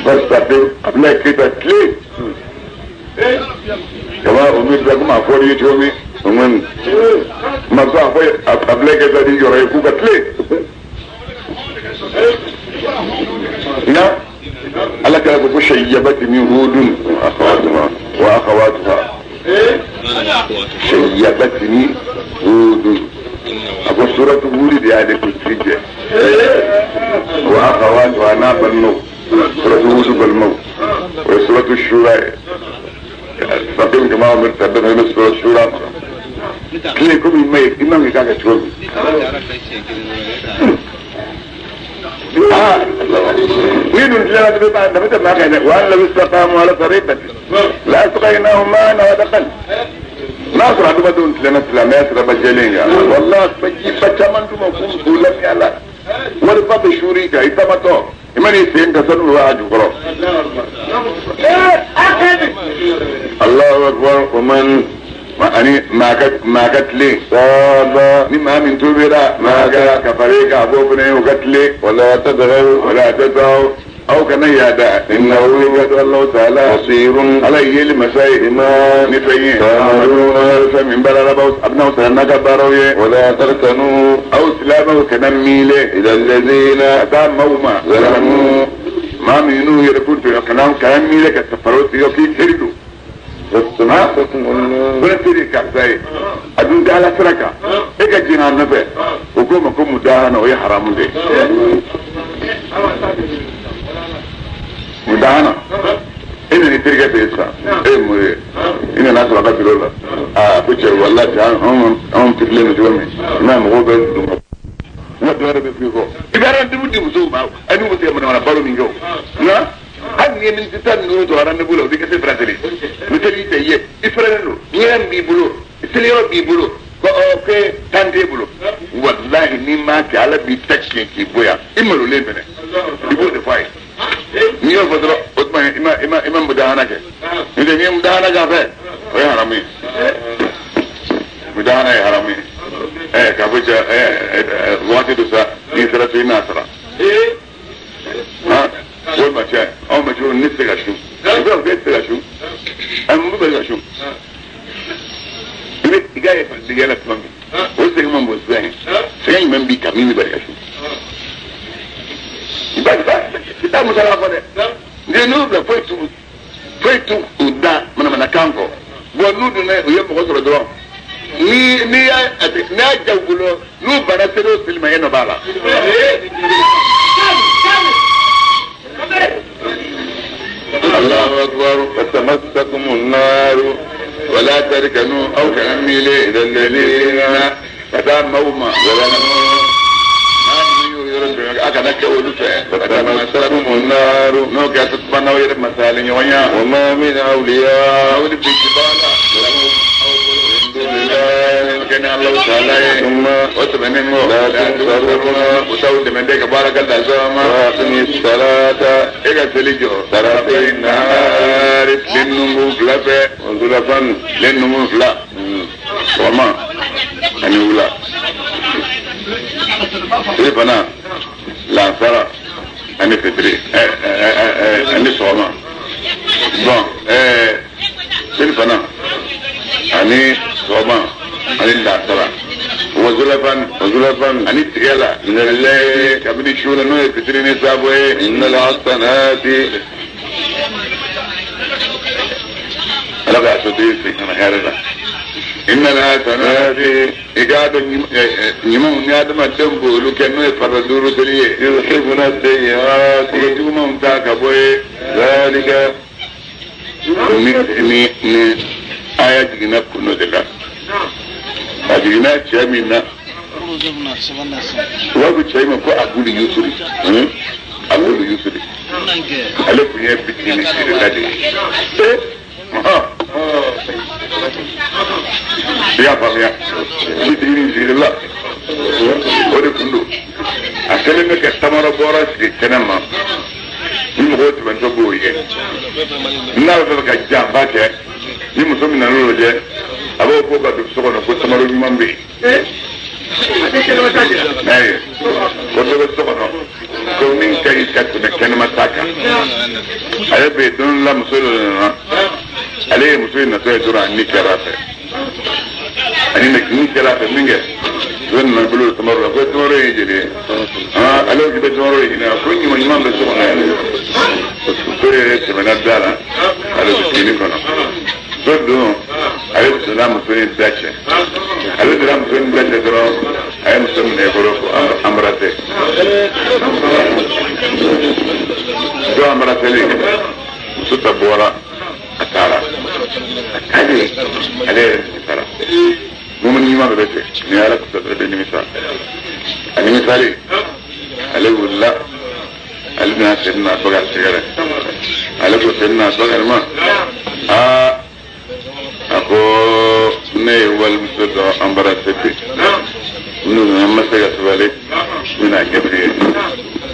fastaqim Abdoulaye Keita tilen kama umirta kuma a fɔr'i ye cogo min ومن masa a fɔ Abdoulaye Keita di yɔrɔ ye k'u ka tilen nka Ala kɛra ko ko sayyabatni Hudun wa akhawatuha sayyabatni Hudun a ko suratu Hud de y'ale kuntigi jɛ wa akhawatuha n'a balimaw suratu Hud balimaw o ye suratu Shura ye fastaqim kama umirta bɛɛ bɛ suratu Shura kɔnɔ tile komi i ma ye i man k'i k'a kɛ cogo min ni dun tilara bɛ ba da bɛ ma kɛ dɛ wa law istaqamu ala tariqati la asqaynahum ma'an ghadaqan n'a sɔrɔ adamadenw tilenna silamɛya sira ba jɛlen kan walahi ba caman d'u ma k'u lamɛn a la wariba bɛ suur'i kan i tamatɔ i man'i sen ka sanu b'a jukɔrɔ Allahu akbar ومن ani maa ka tilen تاب ni maa min tubira maa ka fara i kan a b'o fana ye o ka tilen ولا تطغوا wala tataw Aw kana yaada innahu Allahu ta'ala basirun ala yeli masa ye bima ni fɛn ye ta'maluna fɛn min baara la a bɛna sara n'a ka baaraw ye wala tarkanu aw silamɛw kana miile ila alladhina ka taa maaw ma zalamu maa min n'u yɛrɛ kun tɔɲɔ kana miile ka fara o tigɛ k'i teri don fastamassakum ko ne teri ye karisa ye a dun tɛ ala sira kan e ka jɛn a nɔfɛ o k'o ma ko mudahana o ye haramu de ye mudahana e nana i terikɛ fɛ yen sisan e ye mun ye i nana sɔrɔ a ka biro la aa ko cɛ walahi anw tirilen don cogo min i m'a ye mɔgɔw bɛ don ka n ka dɔ wɛrɛ bɛ f'i kɔ i bɛ rendez-vous di musow ma ani u bɛ se ka manamana baro min kɛ o nka hali n'i ye miniti 15 sɔrɔ rendez-vous la o b'i kɛ se fana seli ni seli tɛ ye i fɛrɛlen don ɲɛgɛn b'i bolo seliyɔrɔ b'i bolo ko ɔ ko tan t'e bolo walahi n'i m'a kɛ ala b'i ta tiɲɛ k'i bonya i malolen fɛnɛ i b'o de fɔ a ye n'i y'o fɔ dɔrɔn o tuma i ma mudahana kɛ n'o tɛ n'i ye mudahana k'a fɛ o ye haramu ye mudahana ye haramu ye k'a fɔ cɛ waati dɔ sa n'i sera so i n'a sara walima cɛ anw ma cogo ne tɛ se ka sun i b'a fɔ k'e tɛ se ka sun mun bɛ ka sun i bɛ i ka yafa la tuma min o sɛgɛn man bon sisan ye sɛgɛn jumɛn b'i kan min bɛ bali ka sun i b'a i t'a musala fɔ dɛ n'i n'u bila foyi t'u u da manamanakan kɔ bɔn n'u donna u ye mɔgɔ sɔrɔ dɔrɔn ni y'a n'a ja u bolo n'u banna seli o seli ma e nɔ b'a la. Allahu akbar fatamassakum an-nar wala tarkanu aw kana miile ila alladhina ka taa maaw ma maa minnu y'o yɔrɔ dɔn a kana kɛ olu fɛ fatamassakum an-nar n'o kɛra tasuma n'aw yɛrɛ masali ɲɔgɔn ya wa ma min awliya aw ni bi b'a la min dunillahi kɛ ni Alahu taala ye thumma o tɛmɛnen kɔ la tunsaruna u t'aw dɛmɛ dɛ ka baara ka dan sɔrɔ ma wa aqimi salata e ka seli jɔ tarafay nahari tile nunkun fila fɛ wa zulafan tile nunkun fila sɔgɔma ani wula tile fana lansara ani fitiri ani sɔgɔma bɔn seli fana ani sɔgɔma ani lansara wa zulafan wa zulafan ani tigɛ la min al-layli kabini su la n'o ye fitiri ni saabo ye inna al-hasanati ala k'a sotigi segin ka na hɛrɛ la inna al-hasanati i k'a dɔn ɲumanw ni adamadenw b'olu kɛ n'o ye farida duuru seli ye yudhhibna u bɛ as-sayyi'ati jugumanw ta ka bɔ ye dhalika ni aya jiginna kun dɔ de la a jiginna cɛ min na u b'a fɔ cɛ in ma ko Abulu Yusuri Abulu Yusuri ale tun ye bitigi feerela de ye i y'a faamuya bitigi feerela o de tun don a kɛlen bɛ ka tamaro bɔrɔ sigi kɛnɛ ma ni mɔgɔw tɛmɛtɔ b'o ye n'a bɛ fɛ ka janfa kɛ ni muso min nana lajɛ a b'o fɔ ka don so kɔnɔ ko tamaro ɲuman bɛ yen ko dɔ bɛ so kɔnɔ ko min ka ɲi ka tɛmɛ kɛnɛma ta kan ale bɛ yen don dɔ la muso dɔ nana ale ye muso in natɔ ye dɔrɔn a ni kɛra a fɛ ani ni kɛra a fɛ min kɛ muso nana bolo don tamaro la ko tamaro ye joli ye ale ko k'i bɛ tamaro ɲini ko ɲuman ɲuman bɛ so kɔnɔ yan muso yɛrɛ tɛmɛna da la ale bɛ fini kɔnɔ muso don ale donna muso in da cɛ ale donna muso in da cɛ dɔrɔn a ye muso minɛ kɔrɔ ko embrasser muso embrasselen muso ta bɔra a taara a taalen ale yɛrɛ nimisara mumuni ɲuman bɛɛ bɛ ten ni ala ko dɔrɔn bɛ nimisa a nimisalen ale wulila ale bɛna Seyidina Abubakar sɛgɛrɛ ale ko Seyidina Abubakar ma aa a ko ne ye walimuso dɔ embrasser bi n'u nana n ma se ka sabali n bɛna ɲɛf'i ye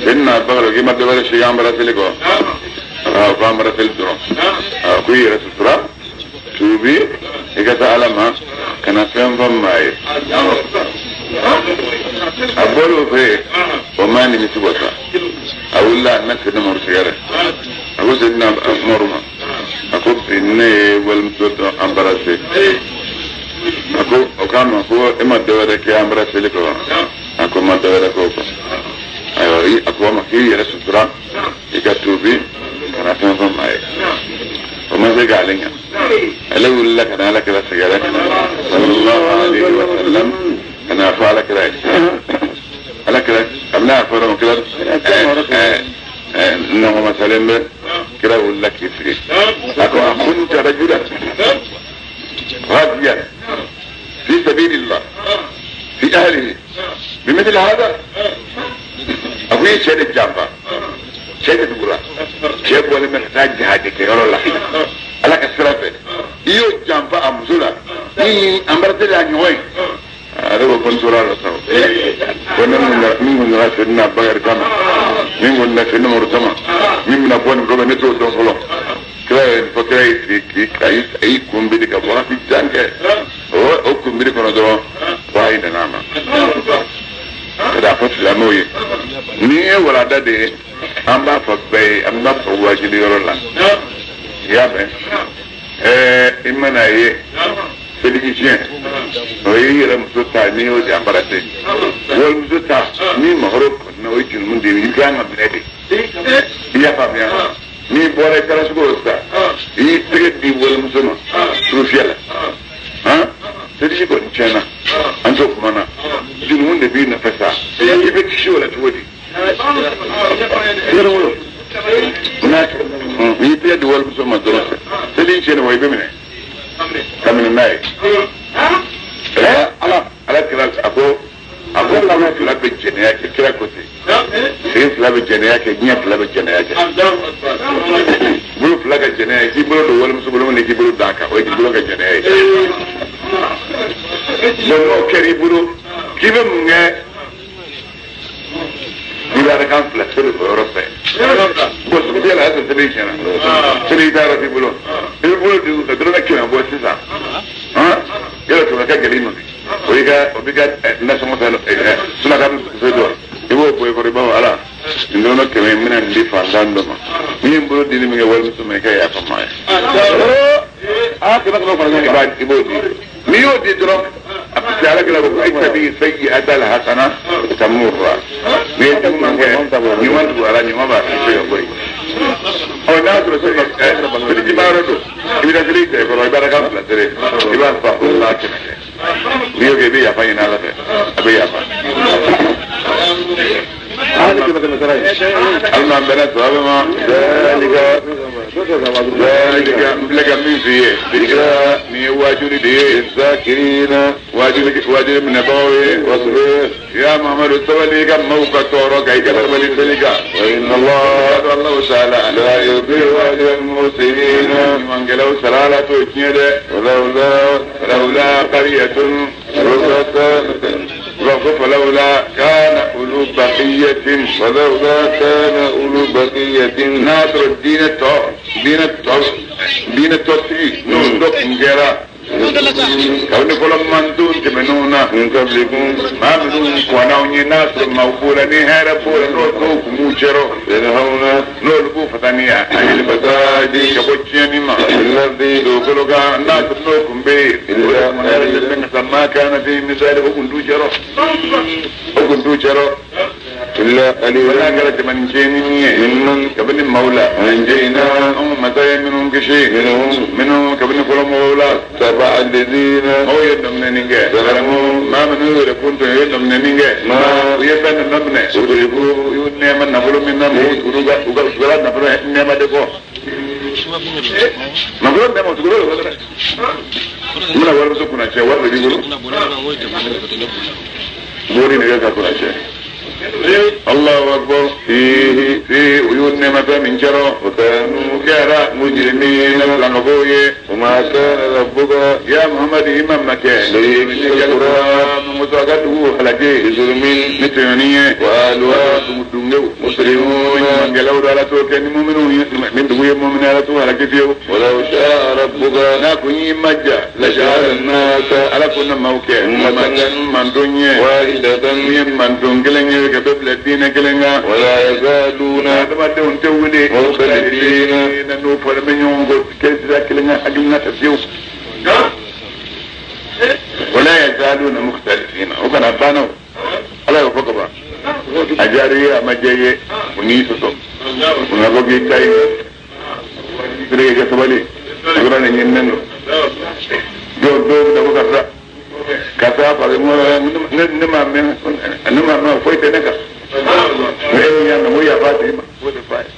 Seyidina Abubakar k'i ma dɔ wɛrɛ si embrasseli kɔ aa ko embrasseli dɔrɔn aa ko i yɛrɛ sutura tuubi i ka taa ala ma ka na fɛn fɔ maa ye a bɔr'o fɛ yen o ma nimisi wasa. A wulila a nana Seyidina Umaru sɛgɛrɛ. A ko Seyidina Umaru ma, a ko bi ne ye walimuso dɔ embrasser. A ko o k'a ma ko e ma dɔ wɛrɛ kɛ embrasseli kɔ wa? A ko n ma dɔ wɛrɛ kɛ o kɔ. Ayiwa, a ko a ma k'i yɛrɛ sutura, i ka tuubi ka na fɛn fɔ maa ye. O ma se k'ale ɲɛ. Ale wulila ka na Ala kira sɛgɛrɛ sallallahu alaihi wa sallam, ka na fɔ Ala kira ye. Ala kira kabini a fɔra o kira nɔgɔma salen bɛ, kira wulila k'i sigi. A ko a kunta rajulan غازيا في سبيل الله في أهله بمثل هذا. A ko i ye cɛ de janfa, cɛ de dugura, cɛ bɔlen bɛ ka taa jihadi kɛyɔrɔ la Ala ka sira fɛ, i y'o janfa a muso la ni embrasser a ɲɔgɔn ye. Ale ko ko n tora a la sa, ko ne min kun nana Seyidina Bakari kama, min kun nana Seyidina Umaru kama, min bɛna bɔ nin kɔfɛ, ne t'o dɔn fɔlɔ. Kira ye nin fɔ, kira y'i sigi k'i a y'i kunbiri ka wagati jan kɛ. O kunbiri kɔnɔ dɔrɔn, wahayi nana a ma ka taa fɔ silamɛw ye. Nin ye walanda de ye, an b'a fɔ bɛɛ ye, an b'a fɔ wajuli yɔrɔ la. I y'a mɛn, i mana ye seliji tiɲɛ, o y'i yɛrɛ muso ta, n'i y'o de embrasser, walimuso ta, n'i magara o kɔni na, o ye jurumu de ye, i kan ka minɛ de. I y'a faamuya? N'i bɔra i taara sugu la sisan, i y'i tɛgɛ di walimuso ma surufiyɛ la, han, seliji kɔni tiɲɛna, an t'o kuma na, jurumu de b'i nɔfɛ sa, i bɛ kisi o la cogo di? Yɔrɔ wolo n'a n'i y'i tɛgɛ di walimuso ma dɔrɔn, seliji tiɲɛna wa, i bɛ minɛ ka minɛ n'a ye. Ala Ala kira a ko kalo fila bɛ jɛnɛya kɛ, kira ko ten, sen fila bɛ jɛnɛya kɛ, ɲɛ fila bɛ jɛnɛya kɛ, bolo fila ka jɛnɛya, k'i bolo don walimuso bolo min, k'i bolo d'a kan, o ye k'i bolo ka jɛnɛya ye. Bon, n'o kɛra i bolo, k'i bɛ mun kɛ? I bɛ arakan fila seli o yɔrɔ fɛ. Bon, sugu la, y'a sɔrɔ seli tiɲɛna, seli t'a yɔrɔ t'i bolo, i bɛ bolo di ka dɔrɔmɛ 100 bɔ sisan, han, yɔrɔ 100 ka gɛlɛn i ma bi, o y'i ka o b'i ka nasɔngɔ ta, sulaka so dɔ, i b'o bɔ i kɔrɔ, i b'a fɔ Ala, nin dɔrɔmɛ 100 in, n bɛna nin di fantan dɔ ma, n'i ye n bolo dili min kɛ walimuso ma, i ka yafa n ma ye. Aa, 100 fara ɲɔgɔn kan. I b'o di, n'i y'o di dɔrɔn, a bɛ se Ala kira ko ittabi sayyi'ata al-hasana tamurra, n'i ye juguman kɛ, ɲuman tugu ala, ɲuman b'a fi ka bɔ yen. Ɔ, n'a sɔrɔ seliji ba yɔrɔ don, i bɛ taa seli cɛ kɔrɔ, i b'a kan fila seli, i b'a fɔ ko la 100 kɛ, n'i y'o kɛ, i bɛ yafa ɲini Ala fɛ, a bɛ yafa. Aa, ni 100 sara ye. Hali n'an bɛnna sababu ma, zalika, n filɛ ka min f'i ye, nin ye wajuli de ye, zakirina, wajuli minɛbagaw ye. Wasbir ya Muhammadu, sabali i ka maaw ka tɔɔrɔ kan, i ka sabali seli kan. Wa inna Allah Allahu taala la yudi'u ajra al-muhsinina, ɲumankɛlaw sara Ala t'o tiɲɛ dɛ. Walawla falawla qaryatun falawla kana ulu baqiyatin, falawla kana ulu baqiyatin, n'a sɔrɔ diinɛ tɔ sigi n'o dɔ kun kɛra kabini fɔlɔ mantonw tɛmɛnenw na, min qablikum, maa minnu kɔnna aw ɲɛ, n'a sɔrɔ maaw b'o la ni hɛrɛ b'o la, n'o dɔw kun b'u cɛrɔ, yanhauna, n'olu b'u fataniya anil fasadi, ka bɔ tiɲɛni ma fil ardi, dugukolo kan, n'a sɔrɔ n'o kun bɛ yen, o de kun hɛrɛ de bɛ ka maa kana fi misali, o kun t'u cɛrɔ, o kun t'u cɛrɔ. Illa Wala qalilan kɛra jamana tiɲɛni min ye mimman kabini maaw la, anjayna, anw masa ye minnu kisi, minhum, minnu kabini fɔlɔ mɔgɔw la, taba'a alladhina maaw ye nɔminɛni kɛ, zalamu, maa minnu yɛrɛ kun tun ye nɔminɛni kɛ, ma u ye fɛn dɔ nɔminɛ, utrifu, u y'u nɛɛma nafolo min na, olu ka u ka u nafolo nɛɛma de kɔ, nafolo nɛɛma tugula de kɔ dɛ. N bɛna warimuso kunna cɛ, wari de b'i bolo, bori nɛgɛ ka kunna cɛ. Allahu akbar. Fihi, fi u y'u nɛɛma fɛn min cɛrɔ, wa kanu u kɛra mujrimina, filankafow ye. Wa ma kana rabbuka Ya Muhammadu, i ma ma kɛ liyuhlika al-qura muso a ka dugu halaki bizulmin ni tɔɲɔni ye, wa ahluha dugu dungew المسرفون ɲumankɛlaw do Ala t'o kɛ ni muminw ye ni dugu ye mumini Ala t'o halaki fiyewu ولو شاء ربك n'a kun y'i maja لجعل الناس Ala ko na maaw kɛ manton ye واحدة min ye manton kelen ye ka bɛɛ bila diinɛ kelen kan ولا يزالون adamadenw tɛ wuli مختلفين na n'o fɔra bɛ ɲɔgɔn kɔ kɛ sira kelen kan hakilina tɛ fiyewu wala yazaluna mukhtalifina o kana banna o Ala y'o fɔ ka ban a diyara i ye a ma diya i ye o n'i sɔsɔ o na fɔ k'i ta ye sere kɛ sabali o yɔrɔ de ɲininen don dɔw dɔw bɛ na ko karisa karisa parce que ne ma mɛn ne ma mɛn foyi tɛ ne kan e min y'a mɛn ko yafa tigi ma o de fa ye.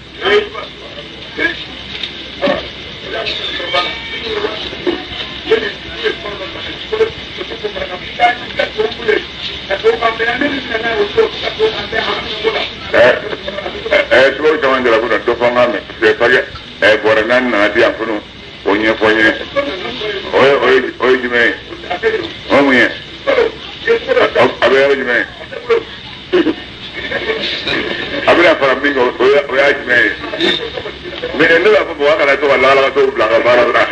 Tubabu caman jara ko na dɔ fɔ n k'a mɛn parce que bɔrɛ naani nana di yan funu o ɲɛfɔ n ye o ye jumɛn ye o ye mun ye a bɛ yɔrɔ jumɛn ye a bɛna fara min kan o y'a jumɛn ye mais ne b'a fɔ mɔgɔ kana to ka lagalagatɔw bila a ka baara la.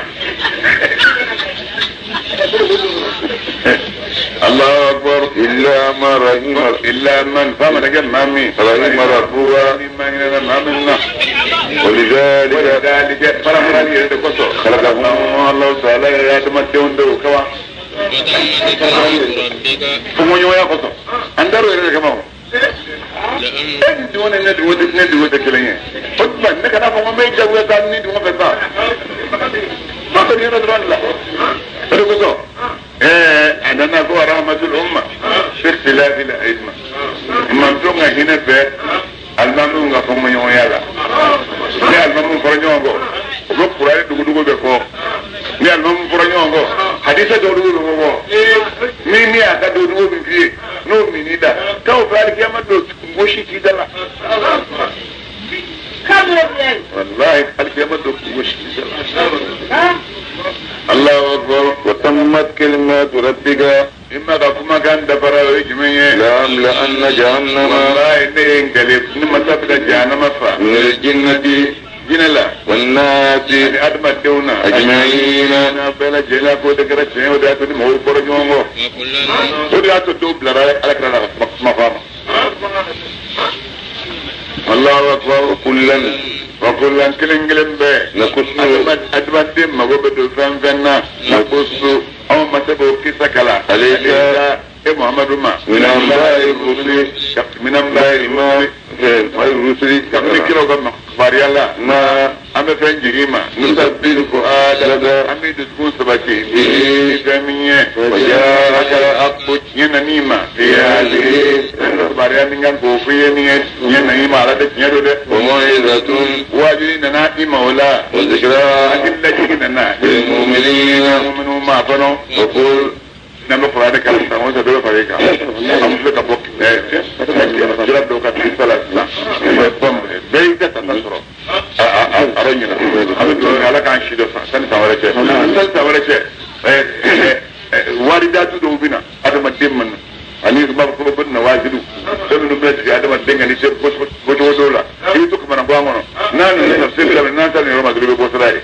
الله أكبر إلا من رحم إلا من فمن كان مامي رحم ربك مامنا ولذلك فرح خلقهم الله تعالى يا تمدون دو كوا fumoɲɔgɔnya kosɔn an dar'o yɛrɛ de kama o e ni dungɔ ni ne dungɔ tɛ ne dungɔ tɛ kelen ye o tuma ne kana fɔ ko n bɛ jagoya taa ni dungɔ fɛ sa ma kɔni yɔrɔ dɔrɔn de la o de kosɔn a nana ko rahmatul umma fi ikhtilafi al-a'imma manton ka hinɛ bɛɛ alimamiw ka fɔɲɔgɔnya la ni alimamu fɔra ɲɔgɔn kɔ u bɛ kuranɛ dugudugu bɛ fɔ ni alimamu fɔra ɲɔgɔn kɔ hadisa dɔw dugu bɛ fɔ ni ni y'a ka dɔw min f'i ye n'o min da k'aw fɛ alikiyama don kungo si t'i da la walahi alikiyama don kungo si t'i da la Allahu akbar wa tammat kalimatu rabbika imma ka kumakan dafara o ye jumɛn ye لأملأن جهنم walahi ne ye n kale ni masa bɛna jahanama fa من الجنة jinɛ la والناس ani adamadenw na أجمعين n'a bɛɛ lajɛlen ko de kɛra tiɲɛ o de y'a to ni mɔgɔw bɔra ɲɔgɔn kɔ o de y'a to dɔw bilara Ala kira la ka kuma fɔ a ma Allahu akbar وكلا wa kullan kelen kelen bɛɛ نقص adamaden mago bɛ don fɛn fɛn na naqusu anw ma se k'o kisa kala alayka e Muhammadu ma من أنباء الرسل min anba'i ما الرسل kabini kiraw ka kibaruya la ما an bɛ fɛn jigin ma نثبت فؤادك an bɛ dusukun sabati ni fɛn min ye وجاءك الحق tiɲɛ nan'i ma kibaruya min kan k'o f'i ye min ye tiɲɛ nan'i ma ala tɛ tiɲɛ don dɛ وموعظة waajuli nana i ma o la وذكرى hakili lajigin nana للمؤمنين minnu ma kɔnɔ وقل n'an bɛ kuranɛ kalan sisan o dɔ bɛ fara i kan an filɛ ka bɔ kira dɔw ka kisa la sisan bɛɛ y'i ka tata sɔrɔ a yɔrɔ ɲɛna an bɛ dugawu kɛ Ala k'an si dɔ san sanni san wɛrɛ cɛ sanni san wɛrɛ cɛ waridatu dɔw bɛ na adamaden ma na ani b'a fɔ ko na wajibi fɛn minnu bɛ jigin adamaden kan ni se bɔcogo dɔw la i bɛ to kamana bɔ a kɔnɔ n'a nana tafsiri daminɛ n'an taara nin yɔrɔ ma dɔrɔn i bɛ bɔ sira ye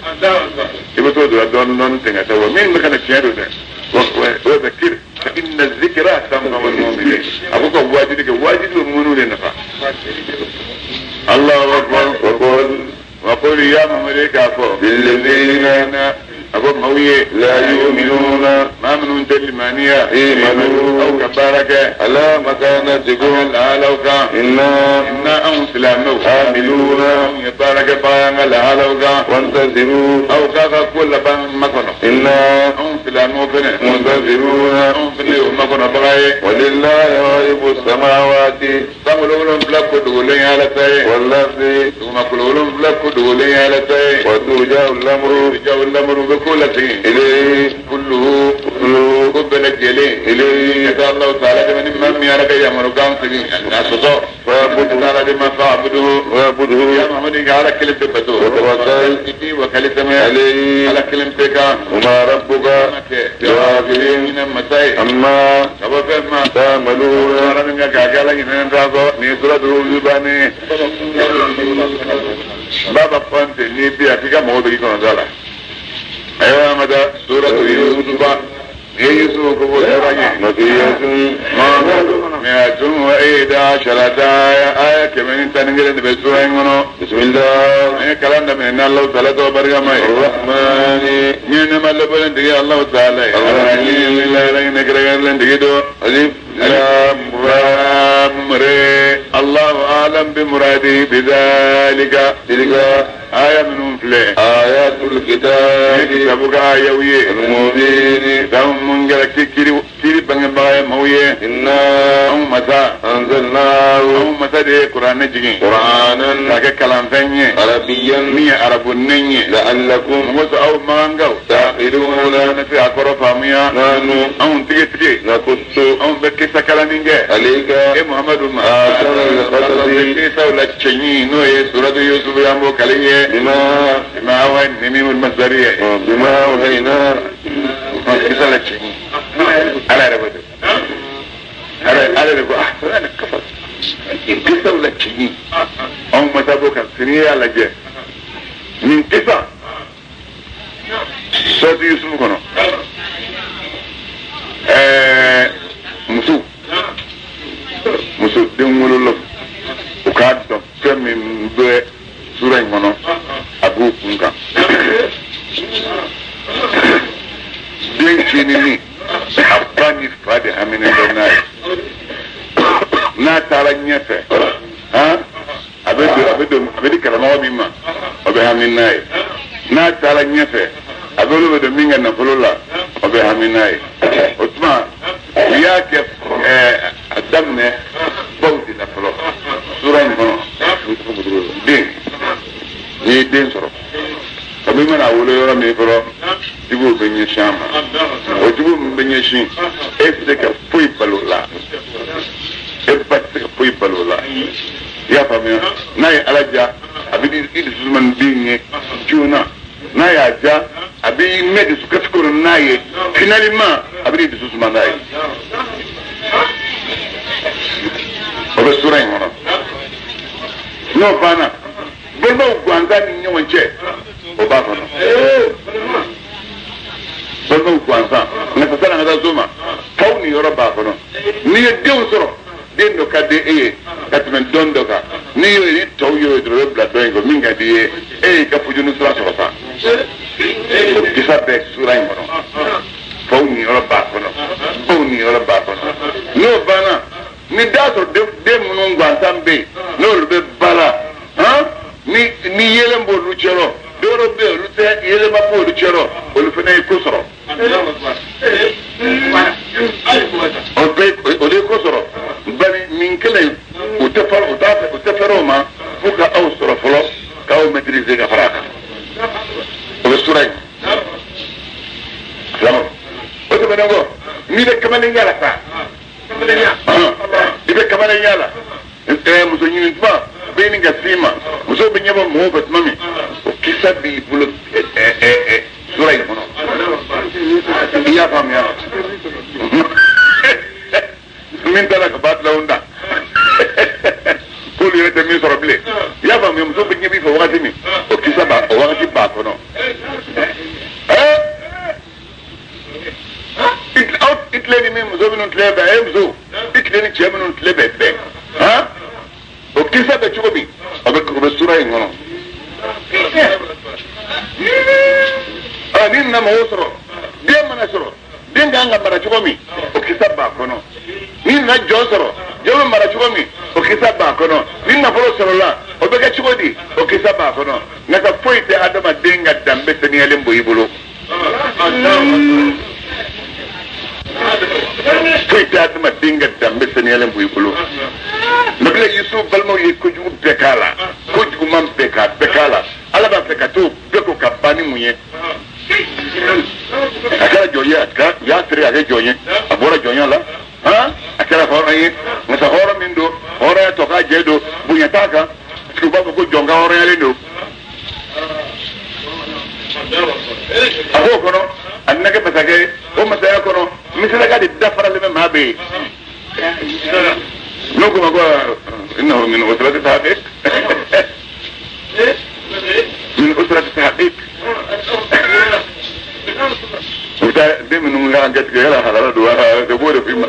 i bɛ t'o dɔrɔn dɔɔnin dɔɔnin ten ka taa wa min bɛ ka na tiɲɛ don dɛ وذكر فإن الذكرى تنفع المؤمنين أبوك واجدك واجد المؤمنون نفع الله أكبر وقل يا محمد كافو للذين أبو موي لا يؤمنون ما من تلمانية إيمانوا أو كبارك على مكانتكم لعلوك إنا إنا أنسلامو عاملون يبارك بان لعلوك وانتظروا أو كذا كل بان مكنو إنا أنسلامو فنه منتظرون أنفنه مكنو بغاية ولله غيب السماوات sankolo wolonfila ko dogolen ye Ala ta ye والأرض dugumakolo wolonfila ko dogolen ye Ala ta ye وترجع الأمر jaw lamuru bɛ ko lasegin إليه kulluhu كله ko bɛɛ lajɛlen إليه ka taa Alahu taala dɛmɛ ni maa min Ala ka yamarukan segin a sɔsɔ فيقول ويعبده يا محمد على كلمة بتو وتوكل وكلمة عليه على كلمتك وما ربك بغافل عما تعملون. بابا فانت نبي أكيد ما هو بيجي كنا أيوة ماذا سورة يوسف يوسف 111 آية كمان تنقل بسورة بسم الله كلام من الله تعالى وبركاته الرحمن من ما لبن دي الله تعالى الرحيم لا نكرر ألف لام رام الله أعلم بمراده بذلك تلك آية من فلي آيات الكتاب كتابك آية ويه المبين دام من قال كيري كيري بان مويه إنا أمتا أنزلناه أمتا دي قرآن نجي قرآنا كاك كلام فني عربيا مي عرب نني لعلكم موسى أو مانغو تعقلون نسي أقرأ فاميا نحن أم تيجي تيجي نقص أم بكيسة كلامينجي عليك إيه محمد ما أحسن القصص كيسة ولا تشيني نوي سورة يوسف يامو كليه بما هو نميم المصدرية بما أوحينا كيسة لا تشيني على ربده على ربده أحسن القصص كيسة ولا تشيني أم متابوك سنية على جه من كيسة سورة يوسف كنا muso muso den wolola o k'a dɔn fɛn min bɛ sura in kɔnɔ a b'o kun kan den ncinin a ba ni fa de haminen bɛ n'a ye n'a taara ɲɛfɛ han a bɛ don a bɛ don a bɛ di karamɔgɔ min ma o bɛ hami n'a ye n'a taara ɲɛfɛ a bɛ olu bɛ don min ka nafolo la o bɛ hami n'a ye o tuma u y'a kɛ a daminɛ baw de la fɔlɔ sura in kɔnɔ den n'i ye den sɔrɔ kabi mana wolo yɔrɔ min fɔlɔ juguw bɛ ɲɛsin a ma o jugu min bɛ ɲɛsin e tɛ se ka foyi balo o la e ba tɛ se ka foyi balo o la i y'a faamuya n'a ye ala diya a bɛ i dusu suma ni den ye joona n'a y'a diya a bɛ i mɛn dusukasi kɔrɔ n'a ye finalement a bɛ n'i dusu suma n'a ye o bɛ sura in kɔnɔ n'o banna balimaw gansan ni ɲɔgɔn cɛ o b'a kɔnɔ balimaw gansan nka sani an ka taa so ma faw ni yɔrɔ b'a kɔnɔ n'i ye denw sɔrɔ den dɔ ka di e ye ka tɛmɛ dɔn dɔ kan n'i y'o ye ni tɔw y'o ye dɔrɔn o bɛ bila dɔ in kɔ min ka di i ye e y'i ka fujunu sira sɔrɔ sa o kisa bɛ sura in kɔnɔ faw ni yɔrɔ b'a kɔnɔ baw ni yɔrɔ b'a kɔnɔ n'o banna ni da sɔrɔ den minnu gansan bɛ yen n'olu bɛ ba la han ni yelen b'olu cɛrɔ dɔwɛrɛ bɛ yen olu tɛ yelen ma b'olu cɛrɔ olu fana ye ko sɔrɔ o de ye ko sɔrɔ bari nin kelen u tɛ fɛrɛ o ma fo ka aw sɔrɔ fɔlɔ k'aw maîtriser ka fara a kan o bɛ sura in silamɛw o tɛmɛnen kɔ n'i bɛ kamalenya la sa i bɛ kamalenya la muso ɲini tuma bɛ ɲini ka s'i ma muso bɛ ɲɛbɔ mɔgɔw fɛ tuma min o kisa b'i bolo sura in kɔnɔ i y'a faamuya min taara ka ba tilaw da k'olu yɛrɛ tɛ min sɔrɔ bilen i y'a faamuya muso bɛ ɲɛ b'i fɛ wagati min o kisa b'a o wagati b'a kɔnɔ i tile ni min muso minnu tile bɛn e muso i tile ni cɛ minnu tile bɛ bɛn han o kisa bɛ cogo min o bɛ sura in kɔnɔ ni nana mɔgɔw sɔrɔ den mana sɔrɔ den kan ka mara cogo min o kisa b'a kɔnɔ ni nana jɔn sɔrɔ jɔn bɛ mara cogo min o kisa b'a kɔnɔ ni nafolo sɔrɔla o bɛ kɛ cogo di o kisa b'a kɔnɔ nka ka foyi tɛ adamaden ka danbe saniyalen bɔ i bolo foyi tɛ adamaden ka danbe saniyalen bɔ i bolo nabila Yusuf balimaw ye kojugu bɛɛ k'a la kojuguman bɛɛ k'a bɛɛ k'a la ala b'a fɛ ka t'o bɛɛ ko ka ban ni mun ye a kɛra jɔn ye a y'a feere ka kɛ jɔn ye a bɔra jɔnya la han a kɛra hɔrɔn ye masa hɔrɔn min don Hɔrɔnya tɔ k'a jɛ don bonya t'a kan parce que u b'a fɔ ko jɔn ka hɔrɔnyalen don. A b'o kɔnɔ a nana kɛ masakɛ ye o masaya kɔnɔ Misiraka de dafaralen bɛ maa bɛɛ ye. N'o ko ma ko innahu min usrati tahqiq min usrati tahqiq u bɛ taa den minnu kan ka tigɛ yala halala don wa o b'o de f'i ma.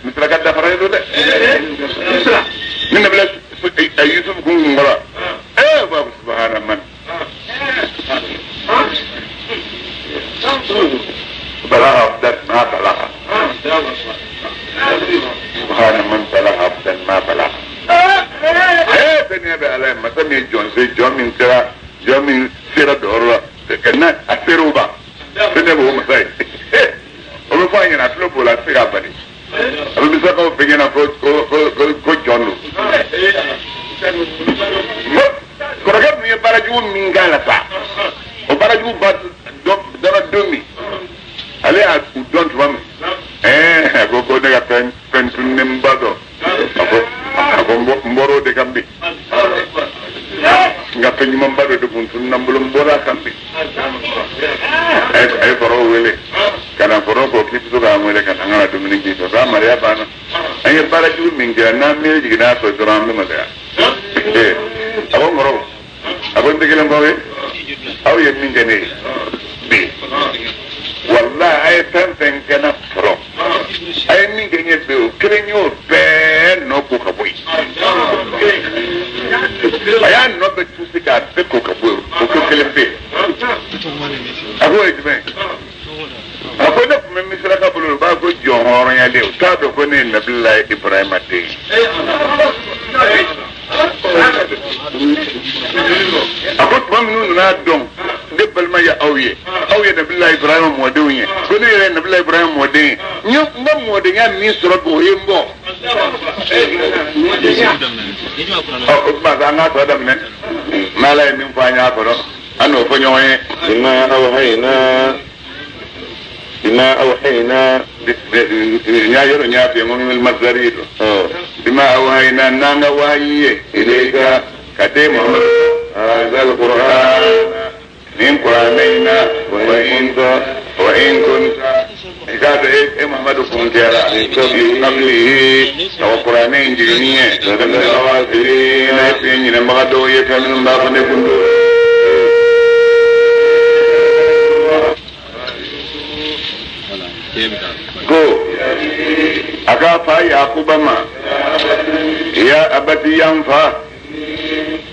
Misiraka dafaralen don dɛ. Ni nabila Yusuf kun kɔrɔ b'a fɔ subahana man balaga abdan ma balaga subahana man balaga abdan ma balaga. Fɛn bɛ Ala ye masa min ye jɔn se jɔn min sera jɔn min sera dɔyɔrɔ la ka na a sera o ma fɛn b'o masa ye o bɛ fɔ a ɲɛna a tulo b'o la a tɛ se k'a bali. A bɛ Misirakaw fɛ ɲɛna ko ko jɔn don. Kɔrɔkɛ min ye baarajugu min k'a la sa o baarajugu ba dɔnna don min ale y'a u dɔn tuma min a ko ko ne ka fɛn tunnenba dɔn a ko n bɔra o de kan bi n ka fɛn ɲumanba dɔ de kun tununna n bolo n bɔra a kan bi. A ye kɔrɔw wele ka na kɔrɔ ko k'i bɛ to k'an wele ka na an kana dumuni k'i fɛ k'a maloya banna an ye baara jugu min kɛ n'an miiri jiginna a fɛ dɔrɔn an bɛ maloya. A ko n kɔrɔw a ko n tɛ kelen f'aw ye aw ye min kɛ ne ye bi walahi a ye fɛn fɛn kɛ n na fɔlɔ a ye min kɛ n ye bi o kelen y'o bɛɛ nɔ ko ka bɔ yen. A y'a nɔ bɛɛ tusi k'a bɛɛ ko ka bɔ yen o ko kelen bɛ yen. A ko o ye jumɛn ye? A ko ne tun bɛ Misiraka bolo u b'a ko jɔn hɔrɔnyalen u t'a dɔn ko ne ye Nabila Ibrahima den ye. A ko tuma minnu nana dɔn ne balima ye aw ye aw ye Nabila Ibrahima mɔdenw ye ko ne yɛrɛ ye Nabila Ibrahima mɔden ye n ka mɔdenya min sɔrɔ bi o ye n bɔ. O tuma an k'a tɔ daminɛ n'Ala ye min fɔ an y'a kɔnɔ an n'o fɔ ɲɔgɔn ye. Bima awhayna n y'a yɔrɔ n y'a f'i ye n ko min masdari don. Bima awhayna n'an ka wahayi ye ilayka ka den Muhammadu hadha al-Qur'an nin kuranɛ in na wa in kunta i k'a dɔn e Muhammadu kun kɛra min qablihi ka kuranɛ in jiginni ye lamina al-ghafilina e tun ye ɲinɛbaga dɔw ye fɛn minnu b'a fɔ ne kun don. Ko a k'a fa Yakuba ma ya abati yan fa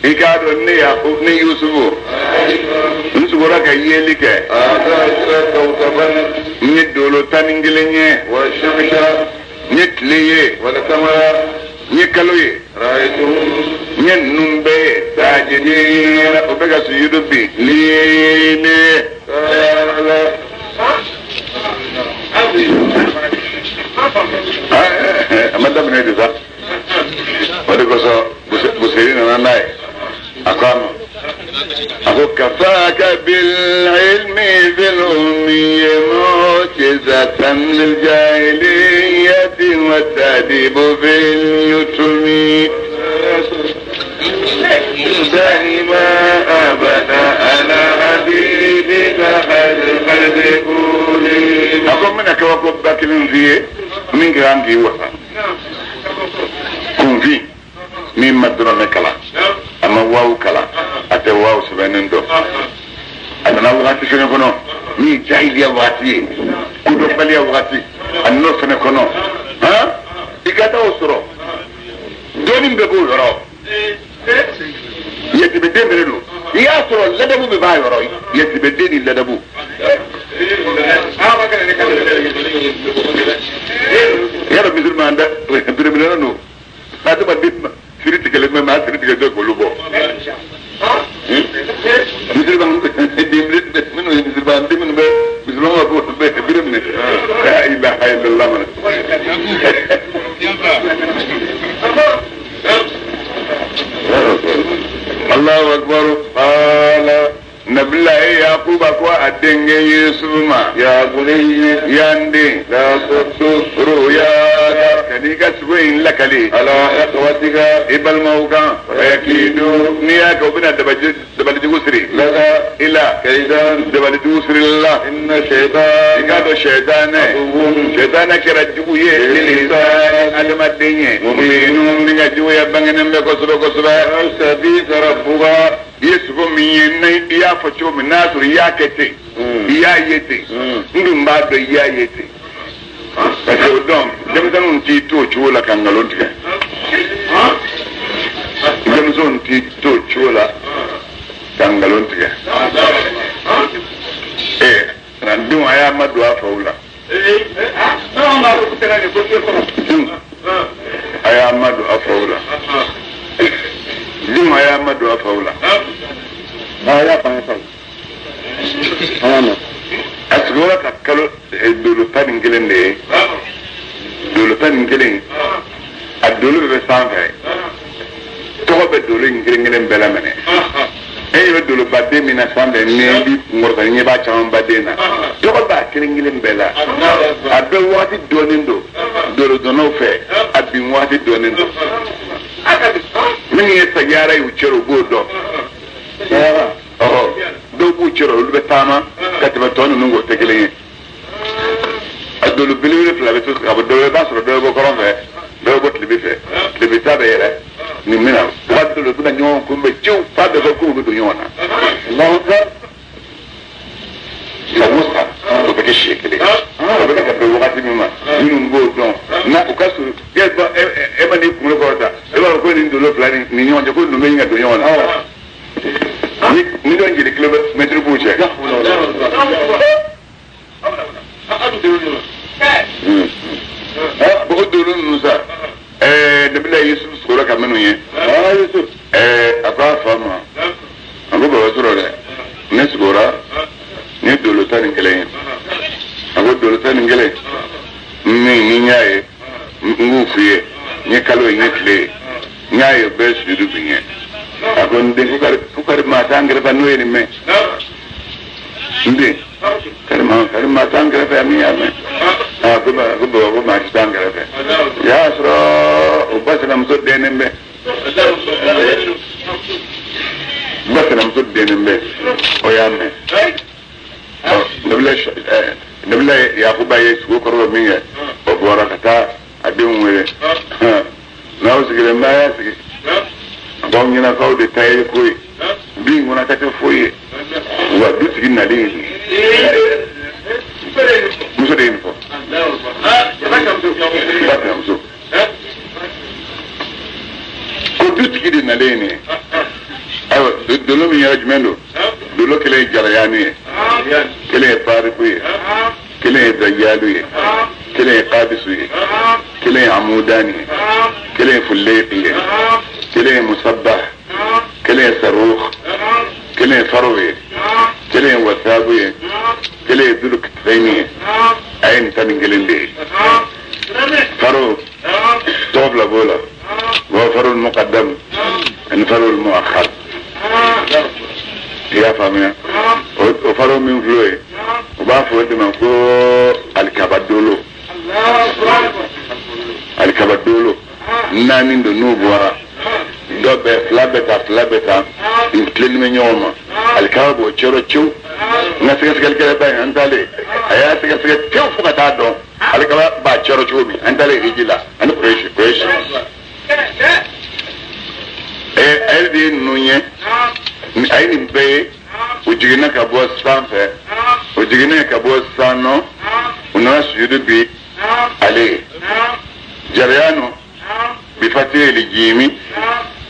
i k'a dɔn ne Yakubu ne Yusufu n sugora ka yeli kɛ n ye dolo 11 ye n ye tile ye n ye kalo ye n ye ninnu bɛɛ ye sajidina o bɛ ka sujudu bi li ne. A ma daminɛ de sa o de kosɔn Busiri nana n'a ye a ko a ma a ko kafaka bil ilmi bil ummi mu'jizatan lil jahiliyyati wa tadibu bil yutumi دائما أبدا على حبيبك خير الخلق كلهم. A ko n bɛna kabakoba kelen f'i ye min kan k'i wasa kunfin min ma dɔrɔmɛ kalan a ma waaw kalan a tɛ waaw sɛbɛnnen dɔn a nana wagati fɛnɛ kɔnɔ min ye jahiliya wagati ye kodɔnbaliya wagati a nan'o fɛnɛ kɔnɔ han i ka taa o sɔrɔ dɔɔnin bɛɛ b'o yɔrɔ yatimɛden bɛrɛ don i y'a sɔrɔ ladabu bɛ b'a yɔrɔ yatimɛden ni ladabu. Yɔrɔ musulman da biribirina don adamaden siri tigɛlen bɛ maa siri tigɛ k'olu bɔ. Musulman minnu ye musulman den minnu bɛ musulman ka bɔ bɛ biri minɛ. La ilaha illallah. Allahu akbar. Qala Nabila Yakuba ko a denkɛ Yusufu ma. Ya bunayya Ya n den. la taqsus Ruya ka n'i ka sugo in lakali ala ikhwatika i balimaw kan fayakidu n'i y'a kɛ u bɛna dabalijugu siri laka i la kaidan dabalijugu siri la inna shaytan i k'a dɔn sɛtanɛ sɛtanɛ kɛra jugu ye lilinsani adamaden ye mubinu min ka juguya bangenen bɛ kosɛbɛ kosɛbɛ yajtabika rabbuka i ye sugo min ye ni i y'a fɔ cogo min n'a sɔrɔ i y'a kɛ ten i y'a ye ten n dun b'a dɔn i y'a ye ten parce que o dɔn denmisɛnninw t'i to o cogo la ka nkalon tigɛ denmisɛnw t'i to o cogo la ka nkalon tigɛ ee denw a y'a ma don a faw la denw a y'a ma don a faw la denw a y'a ma don a faw la a sigiyɔrɔ ka kalo dolo 11 de ye dolo 11 a dolo bɛɛ bɛ sanfɛ tɔgɔ bɛ dolo in kelen kelen bɛɛ la minɛ e ɲɛ bɛ dolobaden min na sanfɛ ni i kunkɔrɔta ɲɛ b'a caman baden na tɔgɔ b'a kelen kelen bɛɛ la a bɛɛ waati dɔɔnin don dolodɔnnaw fɛ a bin waati dɔɔnin don minnu ye sayara ye u cɛrɛ u b'o dɔn ɔhɔ dɔw b'u cɛrɛ olu bɛ taama ka tɛmɛ tɔ ninnu k'o tɛ kelen ye a dolo belebele fila bɛ to ka bɔ dɔ i b'a sɔrɔ dɔ bɛ bɔ kɔrɔn fɛ dɔ bɛ bɔ tilebi fɛ tilebi ta bɛ yɛlɛ nin bɛna waati dɔ la u bɛna ɲɔgɔn kunbɛn cew f'a bɛ fɔ k'u bɛ don ɲɔgɔn na san o san o bɛ kɛ siɲɛ kelen o bɛ kɛ ka bɛn wagati min ma minnu b'o dɔn na u ka surun e ma n'i kunkolo kɔrɔta e b'a fɔ ko nin dolo fila ni ɲɔgɔn cɛ ko ninnu bɛ ɲini ka don ɲɔgɔn na ni dɔn jeli kilomɛtiri b'u cɛ. O dolo ninnu sa nabila Yusuf sɔrɔ ka minnu ye a ko a fa ma a ko baba sɔrɔ dɛ ne sugora ni dolo 11 ye a ko dolo 11 min ni n y'a ye n k'u f'i ye n ye kalo ye n ye tile ye n y'a ye bɛɛ sujudu bi n ye a ko n den ko kari maa t'an kɛrɛfɛ n'o ye nin mɛn n den kari maa t'an kɛrɛfɛ min y'a mɛn a ko baba ko maa si t'an kɛrɛfɛ o y'a sɔrɔ o ba sinamuso dɛnnen bɛ ba sinamuso dɛnnen bɛ o y'a mɛn nabila Yakuba ye sugo kɔrɔbɔ min kɛ o bɔra ka taa a denw wele n'aw sigilen bɛ a y'a sigi a b'aw ɲɛna k'aw de ta ye ko ye bin kɔnɔ ta tɛ foyi ye wa dutigi nalen ye muso de ye nin fɔ ba sinamuso ko dutigi de nalen ye nin ye ayiwa dolo min yɛrɛ jumɛn don dolo kelen ye jarayani ye kelen ye fariku ye kelen ye dajalu ye kelen ye kabisu ye kelen ye amudani ye kelen ye fuleki ye kelen ye musabah kelen ye saruk kelen ye faro ye kelen ye wasabu ye kelen ye dulukitfɛni ye a ye nin 11 de ye faro tɔgɔ fila b'o la wa faro muqaddam ani faro muakhar i y'a faamuya o faro min filɛ o ye u b'a fɔ o de ma ko alikaba dolo alikaba dolo naani don n'u bɔra dɔ bɛ fila bɛ taa fila bɛ taa u tilennen bɛ ɲɔgɔn ma alikaba b'o cɛrɔ cew n ka sɛgɛsɛgɛlikɛla in an taalen a y'a sɛgɛsɛgɛ tewu fo ka taa dɔn alikaba b'a cɛrɔ cogo min an taalen hiji la ani kuresi a yɛrɛ de ye ninnu ye a ye nin bɛɛ ye u jiginna ka bɔ sanfɛ u jiginnen ka bɔ san nɔ u nana sujudu bi ale ye jarayanu bi fatih li jimi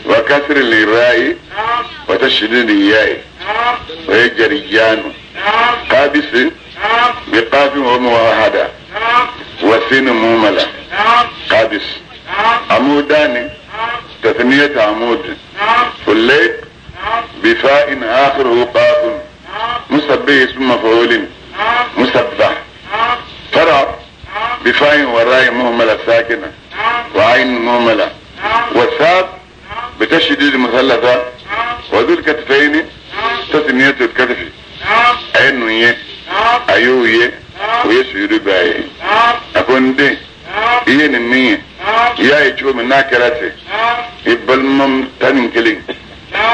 wa kasri li ra'i wa tashdid li ya'i o ye jarijanu qabisi bi qafin wa muwahada wa sin mumala qabis amudani تثنية عمود فليق بفاء آخره قاف مسبح اسم مفعول مسبح فرع بفاء وراء مهملة ساكنة وعين مهملة وثاب بتشديد مثلثة وذو الكتفين تثنية الكتف عين يه أيو يه ويسجد بايه أكون دي إيه نمية I y'a ye cogo min n'a kɛra ten, i balima 11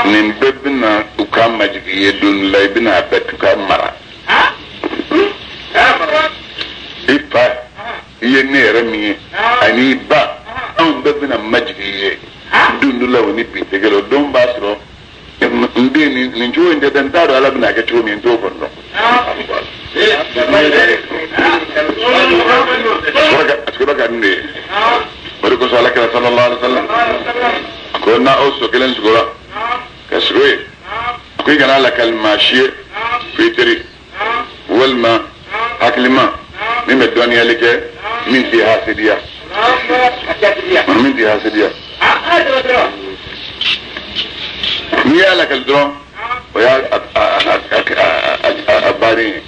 nin bɛɛ bɛna u ka majigin i ye don dɔ la, i bɛna a bɛɛ t'u ka mara. I fa i ye ne yɛrɛ min ye ani i ba, anw bɛɛ bɛna majigin i ye don dɔ la, o ni bi tɛ kelen. O don b'a sɔrɔ n den nin cogo in tɛ dɛ, n t'a dɔn Ala bɛna kɛ cogo min, n t'o kɔni dɔn. A sɔrɔ ka nin de ye. O de kosɔn Ala kira sallallahu alaihi wa sallam a ko n'aw so kelen sugora ka sugo yen, a ko i kana lakali maa si ye fo i teri walima hakilima min bɛ dɔnniyali kɛ, min t'i hasidiya, min t'i hasidiya. N'i y'a lakali dɔrɔn, o y'a a bannen ye.